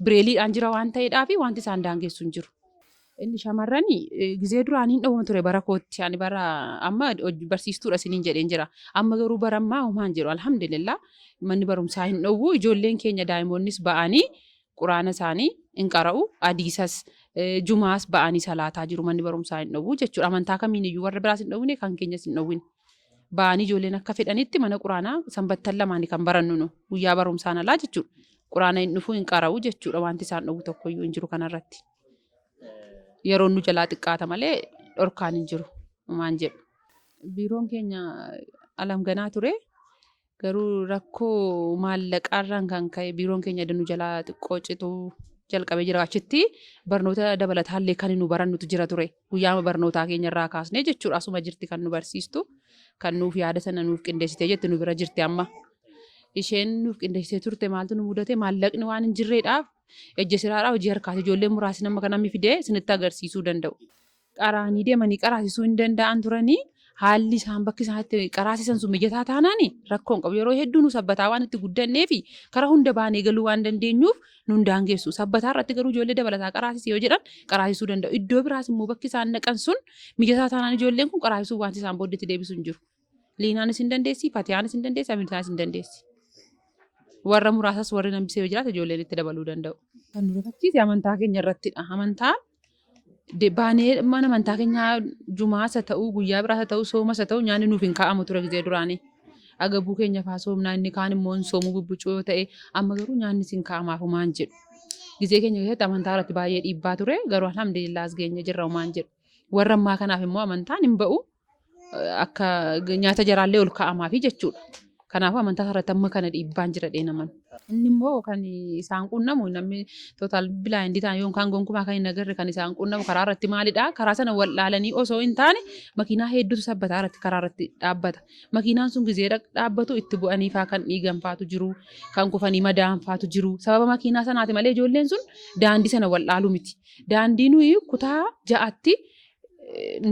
bireeliidhaan jira waan ta'eedhaa fi wanti isaan daangessu hin jiru. Inni shamarrani gizee duraanii hin dhowwama ture bara kootti. Ani bara amma barsiistuudha isiniin jedheen jira. Amma garuu bara ammaa homaa hin jedhu alhamdulillah. Manni barumsaa hin dhowwu. Ijoolleen keenya daa'imoonnis ba'anii quraana isaanii hin qara'u. Hadiisas jumaas ba'anii salaataa jiru. Manni barumsaa hin dhowwu jechuudha. Amantaa kamiin iyyuu warra biraas hin dhowwine kan keenyas hin dhowwine. Ba'anii ijoolleen akka fedhanitti mana quraanaa sanbattan lamaanii kan barannu nu guyyaa barumsaan alaa jechuudha. Quraana hin dhufu hin qara'u jechuudha. Wanti isaan dhowwu tokkoyyuu hin jiru kanarratti. Yeroon nu jalaa xiqqaata malee dhorkaan hin jiru waan jedhu. Biiroon keenya alamganaa ture. Garuu rakkoo maallaqaarraan kan ka'e biiroon keenya nu jalaa xiqqoo cituu jalqabee jira. Achitti barnoota dabalataallee kan nu barannutu jira ture. Guyyaa barnootaa keenya irraa kaasnee jechuudha. Asuma jirti kan nu barsiistu. Kan nuuf yaada sana nuuf qindeessitee jetti nu bira jirti amma. Isheen nuuf qindeessitee turte maaltu nu mudate maallaqni waan hin jirreedhaaf Ejja siraadhaa hojii harkaati. Ijoolleen muraasni amma kana namni fidee isinitti agarsiisuu danda'u. Qaraanii deemanii qaraasisuu hin danda'an turanii haalli isaan bakki isaan itti qaraasisan sun mijataa taanaan rakkoo hin qabu. Yeroo hedduu nu sabbataa waan itti guddannee fi karaa hunda baanee galuu waan dandeenyuuf nun daangessu. Sabbataa irratti garuu ijoollee dabalataa qaraasisi yoo jedhan qaraasisuu danda'u. Iddoo biraas immoo bakki isaan naqan sun mijataa taanaan ijoolleen kun qaraasisuu wanti isaan booddeetti deebisu hin jiru. Liinaanis hin dandeessi, Fatiyaanis hin dandeessi, Amirtaanis hin dandeessi. Warra muraasas warri nambisee yoo jiraate ijoolleen itti dabaluu danda'u. Kan nu rifachiise amantaa keenya irrattidha. Amantaan baanee mana amantaa keenyaa jumaas haa ta'u guyyaa biraas haa ta'u soomas haa ta'u nyaanni nuuf hin kaa'amu ture gizee duraanii. Agabuu keenya faa soomnaa inni kaan immoo hin soomuu bubbucuu yoo ta'e amma garuu nyaanni sin kaa'amaaf homaan jedhu. Gizee keenya keessatti amantaa irratti baay'ee dhiibbaa ture garuu alhamdulillah as geenye jirra homaan jedhu. Warra ammaa kanaaf immoo amantaan hin ba'u. Akka nyaata jaraallee ol kaa'amaafi jechuudha. Kanaafuu amantaa irratti amma kana dhiibbaan jira jedhee naman. Inni immoo kan isaan quunnamu namni total blind ta'an yookaan gonkumaa kan hin agarre kan isaan quunnamu karaa irratti maalidha? Karaa sana wal'aalanii osoo hin taane makiinaa hedduutu sabbataa irratti karaa irratti dhaabbata. Makiinaan sun gizee dhaabbatu itti bu'anii faa kan dhiigan faatu jiru, kan kufanii madaa'an faatu jiru. Sababa makiinaa sanaati malee ijoolleen sun daandii sana wal'aaluu miti. Daandii nuyi kutaa ja'atti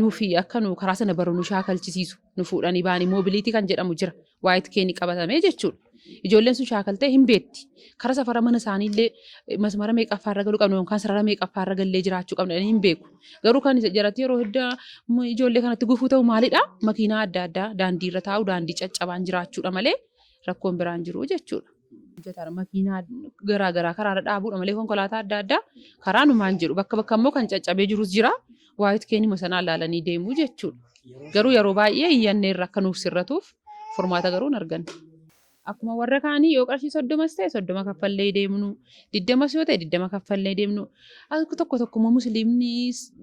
nuufi akka nu karaa sana baru nu shaakalchisiisu nu fuudhanii ba'anii moobiliitii kan jedhamu jira waayit keenii qabatamee jechuudha. Ijoolleen sun shaakaltee hin beekti. Karaa safara mana isaaniillee masmara meeqaffaarra galuu qabna yookaan sarara meeqaffaarra gallee jiraachuu qabna jedhanii hin beeku. Garuu kan jaratti yeroo hedduu ijoollee kanatti gufuu ta'u maalidha? Makiinaa adda addaa daandiirra taa'u daandii caccabaan jiraachuudha malee rakkoon biraan jiru jechuudha. Hojjetaan makiinaa garaa garaa karaarra dhaabuudha malee konkolaataa adda addaa karaa numaan jedhu bakka bakka immoo kan caccabee jirus jira. Waayit keenyuma sanaa ilaalanii deemuu jechuudha. Garuu yeroo baay'ee iyyanneerra akka nuuf sirratuuf furmaata garuu hin arganne. Akkuma warra kaanii yoo qarshii 30s ta'e 30 kaffallee deemnu, 20s yoo ta'e 20 kaffallee deemnu. Akka tokko tokko immoo musliimni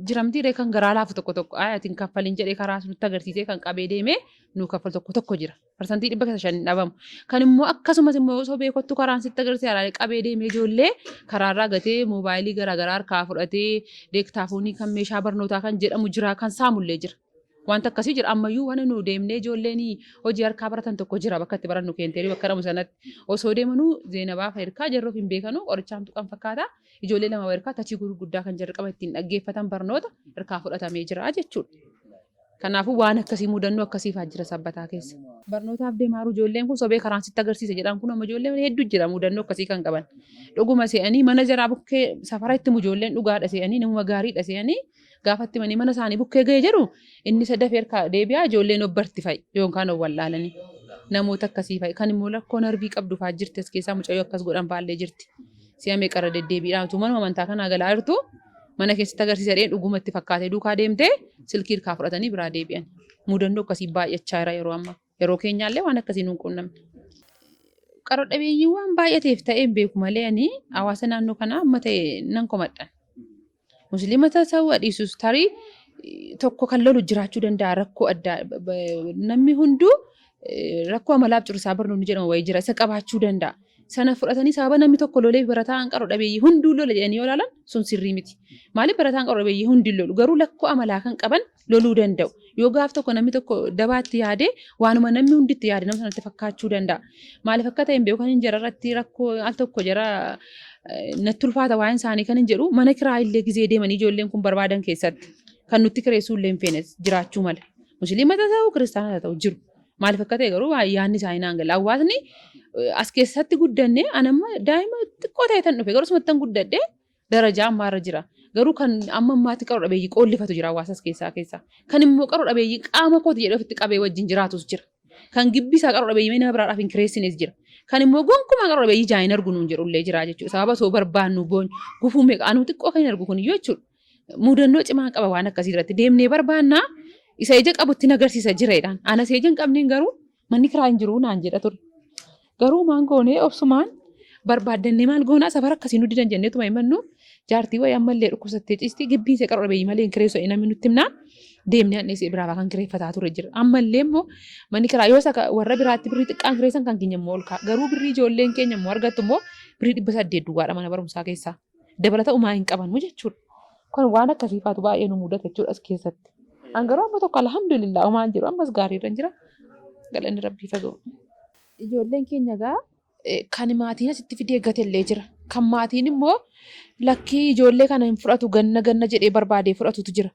jiramtii kan garaa laafu tokko tokko ati hin kaffalin jedhee karaa nutti agarsiisee kan qabee deemee nuu kaffalu tokko tokko jira. Parsantii 500 hin dhabamu. Kan immoo akkasumas immoo osoo beekottu karaan sitti agarsiise haraalee qabee deemee ijoollee karaarraa gatee moobaayilii garaagaraa harkaa fudhatee deektaafoonii kan meeshaa barnootaa kan jedhamu jira kan saamullee jira. Wanta akkasii jira ammayyuu waan nu deemnee ijoolleen hojii harkaa baratan tokko jira bakka itti barannu keenteerii bakka jedhamu sanatti osoo deemanuu Zeenabaa fayyadkaa jarroof hin beekanu qorichaan tuqan fakkaata ijoollee lama harkaa tachii gurguddaa kan jarri qaba ittiin dhaggeeffatan barnoota harkaa fudhatamee jira jechuudha. Kanaafuu waan akkasii mudannoo akkasiifaa jira sabbataa keessa. Barnootaaf deemaa jiru ijoolleen kun sobee karaan sitti agarsiisa jedhan kun amma ijoolleen hedduu jira mudannoo akkasii kan qaban. Dhuguma se'anii mana jaraa bukkee safara itti ijoolleen dhugaadha se'anii namuma gaariidha se'anii gaafa itti manii mana isaanii bukkee ga'ee jedhu inni isa dafee harkaa deebi'aa ijoolleen obbarti fa'i yookaan of wallaalanii. Namoota akkasii fa'i kan immoo rakkoo narvii qabdu fa'aa jirti as keessaa mucayyoo akkas godhan fa'aallee jirti. Si'a meeqarra deddeebiidhaan utuu manuma amantaa kanaa galaa jirtu mana keessatti agarsiisa jedhee dhuguma itti fakkaatee duukaa deemtee silkii hirkaa fudhatanii biraa deebi'an. Mudannoo akkasii baay'achaa jira yeroo ammaa. Yeroo keenyaallee waan akkasii nuun quunnamne. Qaro dhabeeyyii waan baay'ateef ta'ee hin beeku malee ani hawaasa naannoo kanaa amma ta'e nan komadha. Musliima ta'uu dhiisus tarii tokko kan lolu jiraachuu danda'a rakkoo addaa namni hunduu rakkoo amalaaf curisaa barnoonni jedhamu wayii jira isa qabaachuu danda'a. Sana fudhatanii sababa namni tokko lolee barataan qaro dhabeeyyii hunduu lola jedhanii yoo ilaalan sun sirrii miti. Maaliif barataan qaro dhabeeyyii hundi lolu garuu lakkoo amalaa kan qaban loluu danda'u. Yoo gaaf tokko namni tokko dabaatti yaade waanuma namni hundi itti yaade nama sanatti fakkaachuu danda'a. Maaliif akka ta'e hin beeku kan hin jara irratti rakkoo al tokko jara natti ulfaata waa'een isaanii kan hin jedhu mana kiraa illee gizee deemanii ijoolleen kun barbaadan keessatti kan nutti kireessuu illee hin feene jiraachuu mala. Musliima ta'u kiristaana ta'u jiru. Maaliif akka ta'e garuu yaadni isaanii naan gala. Hawaasni as keessatti guddanne anamma daa'ima xiqqoo ta'e tan dhufe garuu sumatti guddadhe darajaa ammaa irra jira. Garuu kan amma ammaatti qaroo dhabeeyyii qoollifatu jira hawaasa as keessaa keessa. Kan immoo qaroo dhabeeyyii qaama kooti jedhee ofitti qabee wajjin jiraatus jira. Kan gibbii isaa qaroo dhabeeyyii nama biraadhaaf hin kireessines jira. Kan immoo gonkumaa qaroo dhabeeyyii ijaan hin argu nuun jedhullee jira jechuudha. Sababa osoo barbaannu boonyu gufuu meeqa anuu xiqqoo kan hin argu kun iyyuu jechuudha. Mudannoo cimaa qaba waan akkasii irratti deemnee barbaannaa isa ija qabutti nagarsiisa jira jedhaan. Ana isa ija hin qabneen garuu manni kiraa hin jiru naan jedha ture. Garuu maan goonee obsumaan barbaaddannee maal goonaa safara akkasii nu didan jenneetuma himannu jaartii wayii ammallee dhukkubsattee ciisti gibbiin see qaroo dhabeeyyii malee hin kireessu namni nutti himnaa deemnee handhee see biraa kan kireeffataa ture jira. Ammallee immoo manni kiraa yoo isa warra biraatti birrii xiqqaan kireessan kan keenya immoo ol ka'a. Garuu birrii ijoolleen keenya immoo argattu immoo birrii 800 duwwaadha mana barumsaa keessaa. Dabalata umaa hin qabanu jechuudha. Kun waan akkasii faatu baay'ee nu mudata jechuudha as keessatti. An garuu amma tokko alhamdulillah umaan jiru ammas gaariirra jira. Galanni rabbii fagoo. Ijoolleen keenya egaa kan maatiin asitti fidee gatellee jira. Kan maatiin immoo lakkii ijoollee kana hin fudhatu ganna ganna jedhee barbaadee fudhatutu jira.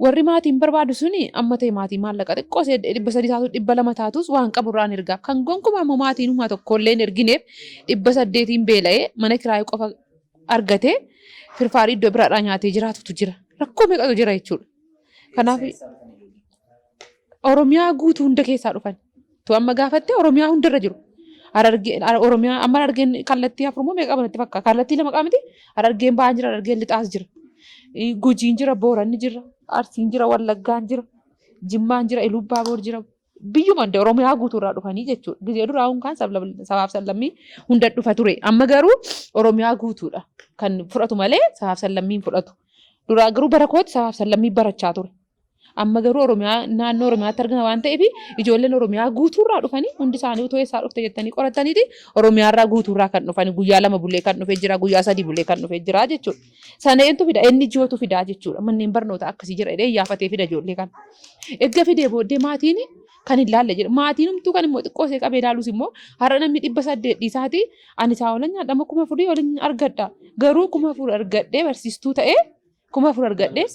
Warri maatiin barbaadu suni amma ta'e maatii maallaqa xiqqoo ishee 300 taatu 200 taatus waan qabu irraan ergaaf. Kan gonkumaa immoo maatiin humaa tokkollee hin ergineef 800n beela'ee mana kiraayii qofa argatee firfaarii iddoo biraadhaa nyaatee jiraatutu jira. Rakkoo meeqatu jira jechuudha. Kanaaf Oromiyaa guutuu hunda keessaa dhufan. Tu amma gaafatte Oromiyaa hundarra jiru. Harargee Oromiyaa amma Harargeen kallattii afur moo meeqa qaban natti fakkaata. Kallattii lama qaba miti. Harargeen ba'aan jira, Harargeen lixaas jira. Gujiin jira, Booranni jira, Arsiin jira, Wallaggaan jira, Jimmaan jira, Iluubbaaboor jira. Biyyuma hunda Oromiyaa guutuurraa dhufanii jechuudha. Gizee duraa hun kaan sabaaf sablammii hunda dhufa ture. Amma garuu Oromiyaa guutuudha kan fudhatu malee sabaaf sablammii hin fudhatu. Duraa garuu bara kootti sabaaf sablammii barachaa ture. Amma garuu Oromiyaa naannoo Oromiyaatti argama waan ta'eef ijoolleen Oromiyaa guutuurraa dhufanii hundi isaanii utuu eessaa dhufte jettanii qorattaniiti Oromiyaarraa guutuurraa kan dhufanii guyyaa 2 bulee kan dhufee jira guyyaa 3 bulee kan dhufee jira jechuudha. Sana eentu fida inni jootu fidaa jechuudha. Manneen barnootaa akkasii jira jedhee iyyaafatee fida ijoollee kana. Erga fidee booddee maatiin kan hin laalle jedha. Maatiin humtuu kan immoo xiqqoo ishee qabee ilaalus immoo har'a namni 800 dhiisaati ani isaa olan nyaadhama 4000 olin argadha. Garuu 4000 argadhee barsiistuu ta'ee 4000 argadhee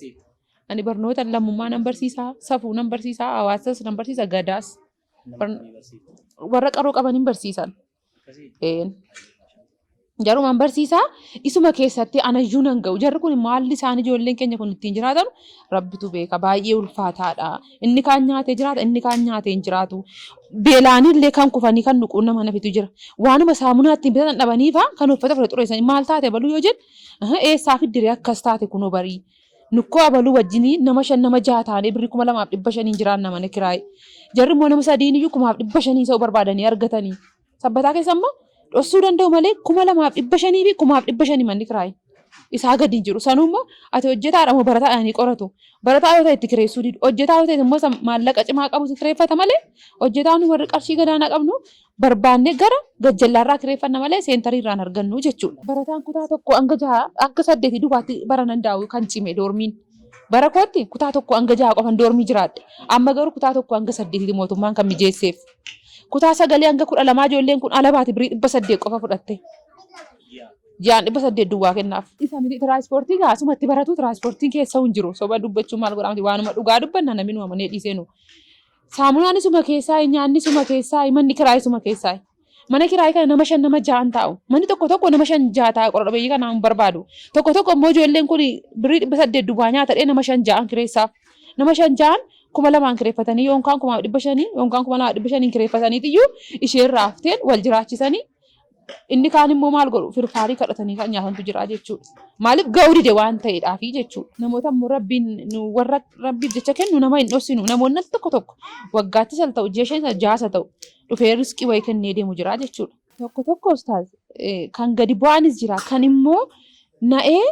ani barnoota lammummaa nan barsiisaa, safuu nan barsiisaa, hawaasas nan barsiisa, gadaas. Warra qaroo qaban hin barsiisan. Een. Jarumaan barsiisaa isuma keessatti anayyuu nan ga'u. Jarri kun maalli isaan ijoolleen keenya kun ittiin jiraatan rabbitu beeka. Baay'ee ulfaataadha. Inni kaan nyaatee jiraata, inni kaan nyaatee hin jiraatu. Beelaanillee kan kufanii kan nu quunnaman hafitu jira. Waanuma saamunaa ittiin bitatan dhabaniifa kan uffata fudhate xureessanii maal taate baluu yoo jedhu eessaa fiddiree akkas taate kunoo barii. Nukkoo abaluu wajjinii nama 5 nama 6 taanee birrii 2500n jiraanna mana kiraayii. Jarri immoo nama sadiin iyyuu 1500 isa'u barbaadanii argatanii. Sabbataa keessa immoo dhossuu danda'u malee 2500 fi 1500 manni kiraayii. Isaa gadi hin jiru. Sanuu immoo ati hojjetaadha moo barataadha ni qoratu. Barataa yoo ta'e itti kireessuu didu. Hojjetaa yoo ta'e immoo maallaqa cimaa qabu kireeffata malee hojjetaan warri qarshii gadaanaa qabnu barbaannee gara gajjallaarraa kireeffanna malee seentariirraa hin argannu jechuudha. Barataan kutaa 1 hanga 6 hanga 8 dubaatti bara nan daa'u kan cime doormiin. Bara kootti kutaa 1 hanga 6 qofan doormii jiraadhe. Amma garuu kutaa 1 hanga 8 mootummaan kan mijeesseef. Kutaa 9 hanga 12 ijoolleen kun ala baati birrii 800 qofa fudhatte. Ji'aan 800 duwwaa kennaaf. Isa miti tiraanspoortii gaa asumatti baratu tiraanspoortiin keessa hin jiru. Soba dubbachuu maal godhaa miti waanuma dhugaa dubbanna namni nu amanee dhiisee nu. Saamunaan isuma keessaa nyaanni isuma keessaa manni kiraa isuma keessaa. Mana kiraayii kana nama shan nama ja'an taa'u. Manni tokko tokko nama shan ja'a taa'a qora dhabeeyyii kanaa hin barbaadu. Tokko tokko immoo ijoolleen kun birrii 800 duwwaa nyaata dhee nama shan ja'an kireessaaf. Nama shan ja'an 2000n kireeffatanii yookaan 1500 yookaan 2500n kireeffataniitiyyuu isheerraa hafteen wal jiraachisanii inni kaan immoo maal godhu firfaarii kadhatanii kan nyaatantu jira jechuudha. Maaliif ga'uu dide waan ta'eedhaafi jechuudha. Namoota immoo rabbiin nu warra rabbiif jecha kennu nama hin dhoksinu. Namoonni al tokko tokko waggaattis al ta'u ji'a shan ja'as haa ta'u dhufee riskii wayii kennee deemu jira jechuudha. Tokko tokko ustaaz kan gadi bu'aanis jira kan immoo na'ee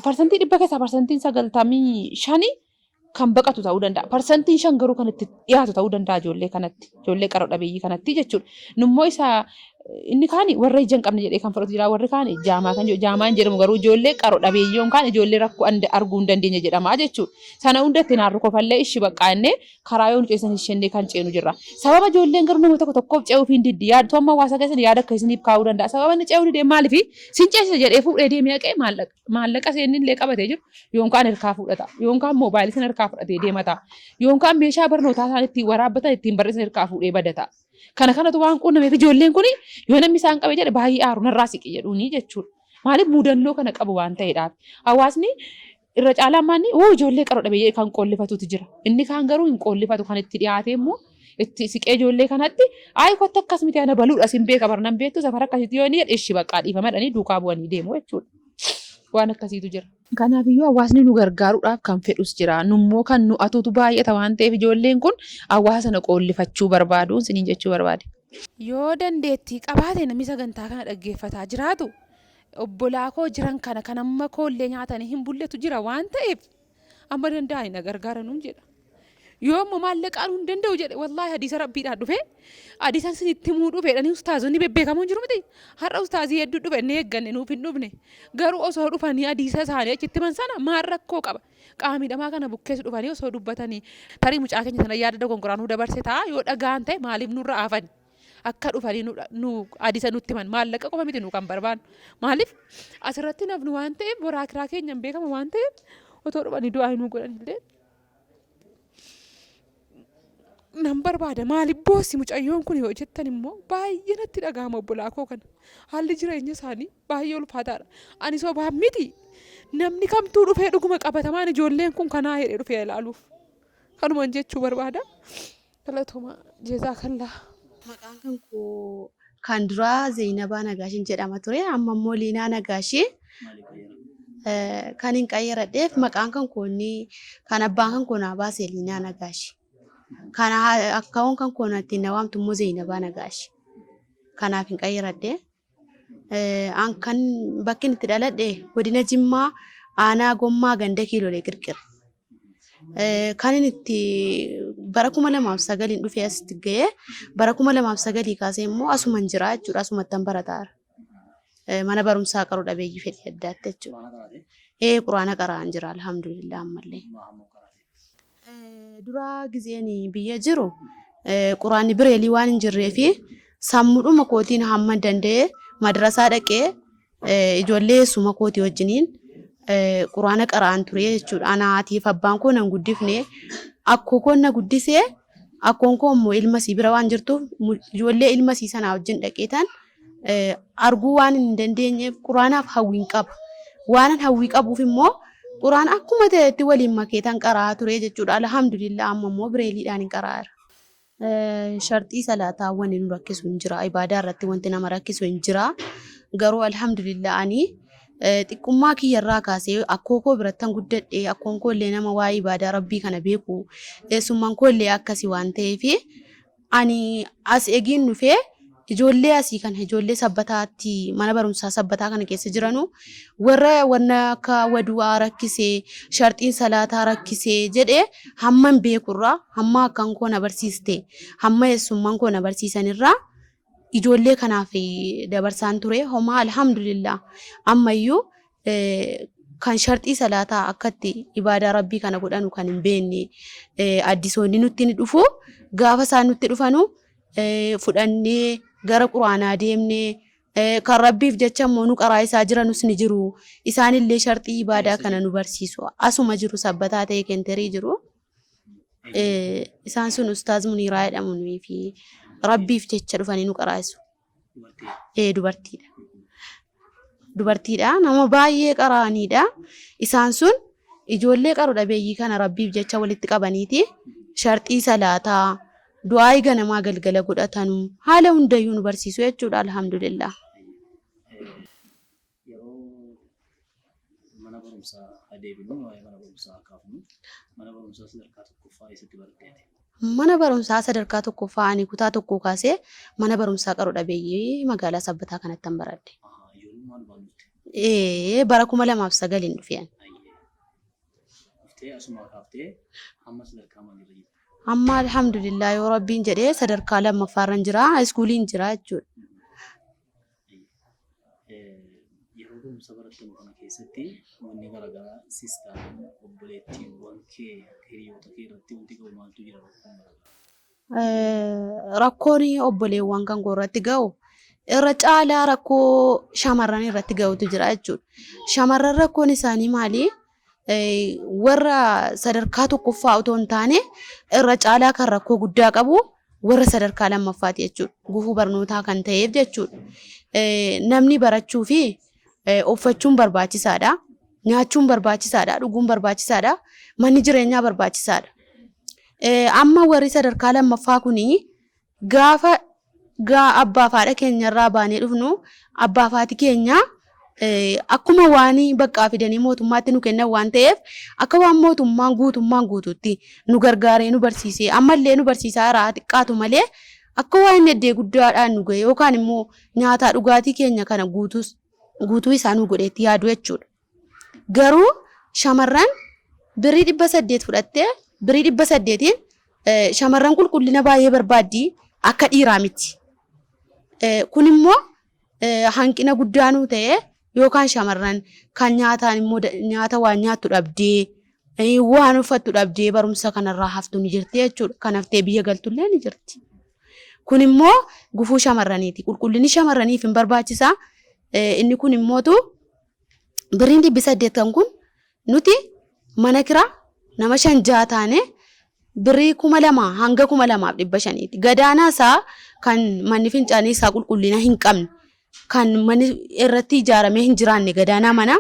100% keessaa 95% kan baqatu ta'uu danda'a. 5% garuu kan itti dhiyaatu ta'uu danda'a ijoollee kanatti, ijoollee qaro dhabeeyyii kanatti jechuudha. Nummoo isa inni kaani warra ija hin qabne jedhee kan fudhatu jira, warri kaani jaamaa kan jedhu jaamaa hin jedhamu garuu ijoollee qaro dhabeeyyii yookaan ijoollee rakkoo arguu hin dandeenye jedhama jechuudha. Sana hunda itti naarru kofallee ishi baqqaa jennee karaa yoo nu ceesan ishennee kan ceenu jirra. Sababa ijoolleen garuu nama tokko tokkoof ce'uuf hin diddi. Yaadtu amma hawaasa keessan yaada akka isiniif kaa'uu danda'a. Sababa inni ce'uu didee maaliif sin ceesisa jedhee fuudhee deemee haqee maallaqa. Maallaqa isheen illee qabatee jiru yookaan harkaa fudhata yookaan moobaayilii sana harkaa fudhatee deema ta'a yookaan meeshaa barnootaa isaan ittiin waraabbatan ittiin barreessan harkaa fuudhee bada ta'a. Kana kanatu waan quunnameef ijoolleen kun yoo namni isaan qabe jedhe baay'ee aaru narraa siqi jedhuuni jechuudha. Maaliif mudannoo kana qabu waan ta'eedhaaf. Hawaasni irra caalaan maanni oo ijoollee qaro dhabeeyyee kan qoollifatutu jira. Inni kaan garuu hin qoollifatu kan itti dhiyaatee immoo itti siqee ijoollee kanatti ayi kotta akkas miti ana baluudha sin beeka barnan beektu safara akkasitti yoo inni jedhe ishi baqqaa dhiifama jedhanii duukaa bu'anii deemu jechuudha. Waan akkasiitu jira. Kanaafiyyuu hawaasni nu gargaaruudhaaf kan fedhus jira. Nummoo kan nu atuutu baay'ata waan ta'eef ijoolleen kun hawaasa sana qoollifachuu barbaadu isiniin jechuu barbaade. Yoo dandeettii qabaate namni sagantaa kana dhaggeeffataa jiraatu obbolaa koo jiran kana kan amma koollee nyaatanii hin bulletu jira waan ta'eef amma danda'ani na gargaaranuun jedha. Yoo immoo maallaqaan hin danda'u jedhe wallaahi hadiisa rabbiidhaan dhufe hadiisan sinitti himuu dhufe jedhanii ustaazonni bebbeekamoon jiru miti. Har'a ustaazii hedduu dhufe inni eegganne nuuf hin dhufne. Garuu osoo dhufanii hadiisa isaanii achitti himan sana maal rakkoo qaba. Qaama miidhamaa kana bukkees dhufanii osoo dubbatanii tarii mucaa keenya sana yaada dogongoraa nu dabarse ta'a yoo dhagaan ta'e maaliif nurra hafan. Akka dhufanii nu hadiisa nutti himan maallaqa qofa miti nu kan barbaannu. Maaliif asirratti nafnu waan ta'eef boraa kiraa keenya hin beekama waan ta'eef otoo dhufanii du'aa nuu godhanillee nan barbaada maaliif boossi mucayyoon kun yoo jettan immoo baay'ee natti dhaga'ama obbolaa koo kana haalli jireenya isaanii baay'ee ulfaataadha ani sobaan miti namni kamtuu dhufee dhuguma qabatamaan ijoolleen kun kanaa jedhee dhufee ilaaluuf kanuman jechuu barbaada galatoomaa jezaakallaa. Maqaan kan koo kan duraa Zeynabaa Nagaashin jedhama ture. Amma immoo Liinaa Nagaashii. Kan hin qayyaradheef maqaan kan koo inni kan abbaan kan koo naa baase Liinaa Nagaashi. Kan akkaawwan kan koo ittiin na waamtu immoo Zeynabaa Nagaashi. Kanaaf hin qayyaradhe. An kan bakki itti dhaladhe godina Jimmaa aanaa Gommaa ganda Kiilolee Qirqir. Kan inni itti bara 2009 dhufee asitti ga'ee bara 2009 kaasee immoo asuman jira jechuudha. Asumattan barataara. Mana barumsaa qaru dhabeeyyii fedhii addaatti jechuudha. Ee quraana qara'aan jira alhamdulillah ammallee. Dura gizeen biyya jiru quraanni bireelii waan hin jirree fi sammuudhuma kootiin hamma danda'e madrasaa dhaqee ijoollee eessuma kootii wajjiniin quraana qara'aan ture jechuudha. Ana haatiif abbaan koo nan guddifne akkoo koon na guddisee akkoon koo immoo ilma isii bira waan jirtuuf ijoollee ilma isii sanaa wajjin dhaqeetan arguu waan hin dandeenyeef quraanaaf hawwiin qaba. Waanan hawwii qabuuf immoo quraana akkuma ta'etti waliin makeetan qara'aa ture jechuudha. Alhamdulillah amma immoo bireeliidhaan hin qara'aa jira. Sharxii salaataa wanni nu rakkisu hin jira. Ibaadaa irratti wanti nama rakkisu hin jira. Garuu alhamdulillah ani xiqqummaa kiyya irraa kaasee akkoo koo birattan guddadhe akkoon koo illee nama waa'ee ibaadaa rabbii kana beeku eessummaan koo illee akkasi waan ta'eef ani as egiin dhufee ijoollee asii kana ijoollee sabbataatti mana barumsaa sabbataa kana keessa jiranu warra wanna akka wadu'aa rakkisee sharxiin salaataa rakkisee jedhee hamman beekurraa hamma akkan koo na barsiiste hamma eessumman koo na barsiisanirraa ijoollee kanaaf dabarsaan ture homaa alhamdulillah ammayyuu kan sharxii salaataa akkatti ibaadaa rabbii kana godhanu kan hin beekne addisoonni nutti ni dhufu gaafa isaan nutti dhufanu fudhannee gara quraanaa deemnee Kan Rabbiif jecha immoo nu qaraa'isaa jiranus ni jiru. Isaanillee sharxii ibaadaa kana nu barsiisu. Asuma jiru sabbataa ta'e kenterii jiru. Isaan sun Ustaaz Muniiraa jedhamu nuyi fi Rabbiif jecha dhufanii nu qaraa'isu. Ee dubartiidha. Dubartiidha. Nama baay'ee qara'aniidha. Isaan sun ijoollee qaru dhabeeyyii kana Rabbiif jecha walitti qabaniiti sharxii salaataa, du'aa'ii ganamaa galgala godhatanu haala hundayyuu nu barsiisu jechuudha alhamdulillah. Yeroo mana barumsaa adeemnu waa'ee mana barumsaa kaafnu mana barumsaa sadarkaa tokkoffaa eessatti baratteeti? Mana barumsaa sadarkaa tokkoffaa ani kutaa tokkoo kaasee mana barumsaa qaru dhabeeyyii magaalaa Sabbataa kanattan baradhe. Ijoollummaa dhumaan dhufte. Ee bara 2009 dhufe ani. Dhuftee asumaa kaaftee hamma sadarkaa maalirra jirta? Amma alhamdulillah yoo Rabbiin jedhee sadarkaa lammaffaarran jira iskuuliin jira jechuudha. Yeroo barumsa barattan kana keessatti wanni garaagaraa sis ta'an obboleettiiwwan kee hiriyoota kee irratti wanti ga'u maaltu jira rakkoon garaagaraa? Rakkoon obboleewwan kan koo irratti ga'u irra caalaa rakkoo shamarran irratti ga'utu jira jechuudha. Shamarran rakkoon isaanii maali? Warra sadarkaa tokkoffaa otoo hin taane irra caalaa kan rakkoo guddaa qabu warra sadarkaa lammaffaati jechuudha. Gufuu barnootaa kan ta'eef jechuudha. Namni barachuu fi uffachuun barbaachisaadha. Nyaachuun barbaachisaadha. Dhuguun barbaachisaadha. Manni jireenyaa barbaachisaadha. Amma warri sadarkaa lammaffaa kuni gaafa gaa abbaaf haadha keenyarraa baanee dhufnu abbaaf haati keenya akkuma waan baqqaa fidanii mootummaatti nu kennan waan ta'eef akka waan mootummaan guutummaan guutuutti nu gargaaree nu barsiisee ammallee nu barsiisaa irraa xiqqaatu malee akka waan inni eddee guddaadhaan nu ga'e yookaan immoo nyaataa dhugaatii keenya kana guutuus guutuu isaa nu godheetti yaadu jechuudha. Garuu shamarran birrii 800 fudhattee birrii 800n shamarran qulqullina baay'ee barbaaddi akka dhiiraa miti. Kun immoo hanqina guddaa nuu ta'e yookaan shamarran kan nyaataan immoo nyaata waan nyaattu dhabdee waan uffattu dhabdee barumsa kanarraa haftu ni jirti jechuudha. Kan haftee biyya galtullee ni jirti. Kun immoo gufuu shamarraniiti. Qulqullinni shamarraniif hin barbaachisaa. Inni kun immootu birriin 800 kan kun nuti mana kiraa nama shan ja'a taane birrii 2000 hanga 2500ti. Gadaanaa isaa kan manni fincaanii isaa qulqullina hin qabne kan manni irratti ijaaramee hin jiraanne gadaanaa mana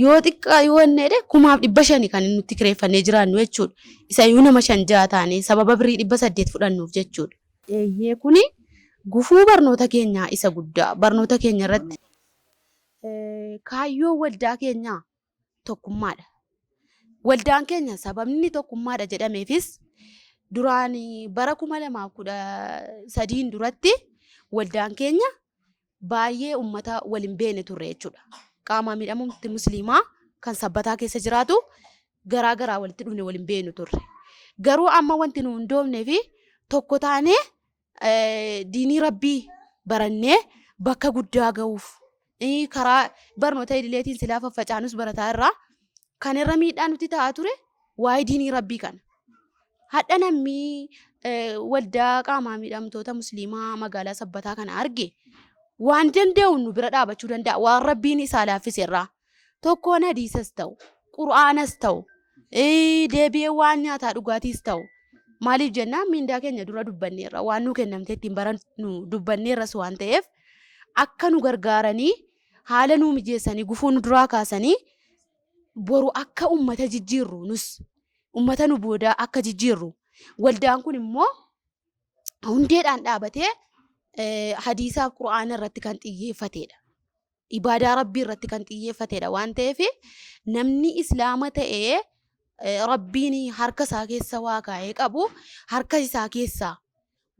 yoo xiqqaa yoo inni jedhe 1500 kan nutti kireeffannee jiraannu jechuudha. Isayyuu nama shan ja'a taane sababa birrii 800 fudhannuuf jechuudha. Eeyyee kuni gufuu barnoota keenyaa isa guddaa barnoota keenya irratti. Kaayyoo waldaa keenyaa tokkummaadha. Waldaan keenya sababni tokkummaadha jedhameefis duraan bara 2013 duratti waldaan keenya baay'ee uummata wal hin beekne turre jechuudha. Qaamaa miidhamumti musliimaa kan sabbataa keessa jiraatu garaa garaa walitti dhufne wal hin beeknu turre. Garuu amma wanti nu hundoofnee fi tokko taanee diinii rabbii barannee bakka guddaa ga'uuf karaa barnoota idileetiin silaa faffacaanus barataa irraa kan irra miidhaa nuti ta'aa ture waa'ee diinii rabbii kana. Hadha namni waldaa qaamaa miidhamtoota musliimaa magaalaa sabbataa kana arge waan danda'u nu bira dhaabachuu danda'a waan rabbiin isaa laaffise irraa. Tokkoon hadiisas ta'u qur'aanas ta'u deebi'ee waan nyaataa dhugaatiis ta'u maaliif jennaan miindaa keenya dura dubbanneerra waan nu kennamte ittiin barannu dubbanneerras waan ta'eef akka nu gargaaranii haala nu mijeessanii gufuu nu duraa kaasanii boru akka ummata jijjiirru nus ummata nu boodaa akka jijjiirru waldaan kun immoo hundeedhaan dhaabatee hadiisaaf qur'aana irratti kan xiyyeeffatedha. Ibaadaa Rabbii irratti kan xiyyeeffatedha waan ta'eef namni islaama ta'ee Rabbiin harka isaa keessa waa kaa'ee qabu harka isaa keessaa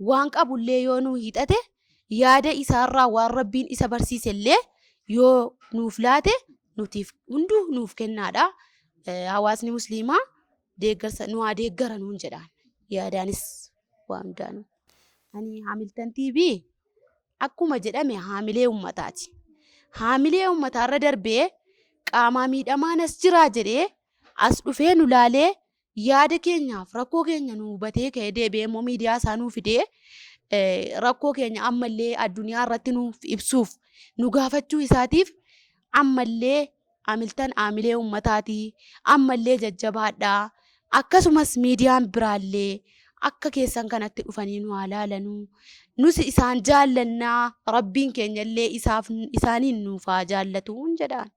waan qabullee yoo nuu hiixate yaada isaarraa waan Rabbiin isa barsiisellee yoo nuuf laate nutiif hunduu nuuf kennaadha. Hawaasni musliimaa deeggarsa nu haa deeggara nuun jedhaan yaadaanis waan hundaanuu. Ani Hamilton TV akkuma jedhame haamilee ummataati. Haamilee ummataarra darbee qaamaa miidhamaan as jiraa jedhee as dhufee nu laalee yaada keenyaaf rakkoo keenya nu hubatee ka'ee deebi'ee immoo miidiyaa isaa nuu fidee rakkoo keenya ammallee addunyaa irratti nuuf ibsuuf Nu gaafachuu isaatiif ammallee Hamiltan aamilee ummataati. Ammallee jajjabaadhaa. Akkasumas miidiyaan biraallee akka keessan kanatti dhufanii nu haa laalanuu. Nus isaan jaallannaa. Rabbiin keenyallee isaaf isaaniin nuuf haa jaallatuun jedhaan.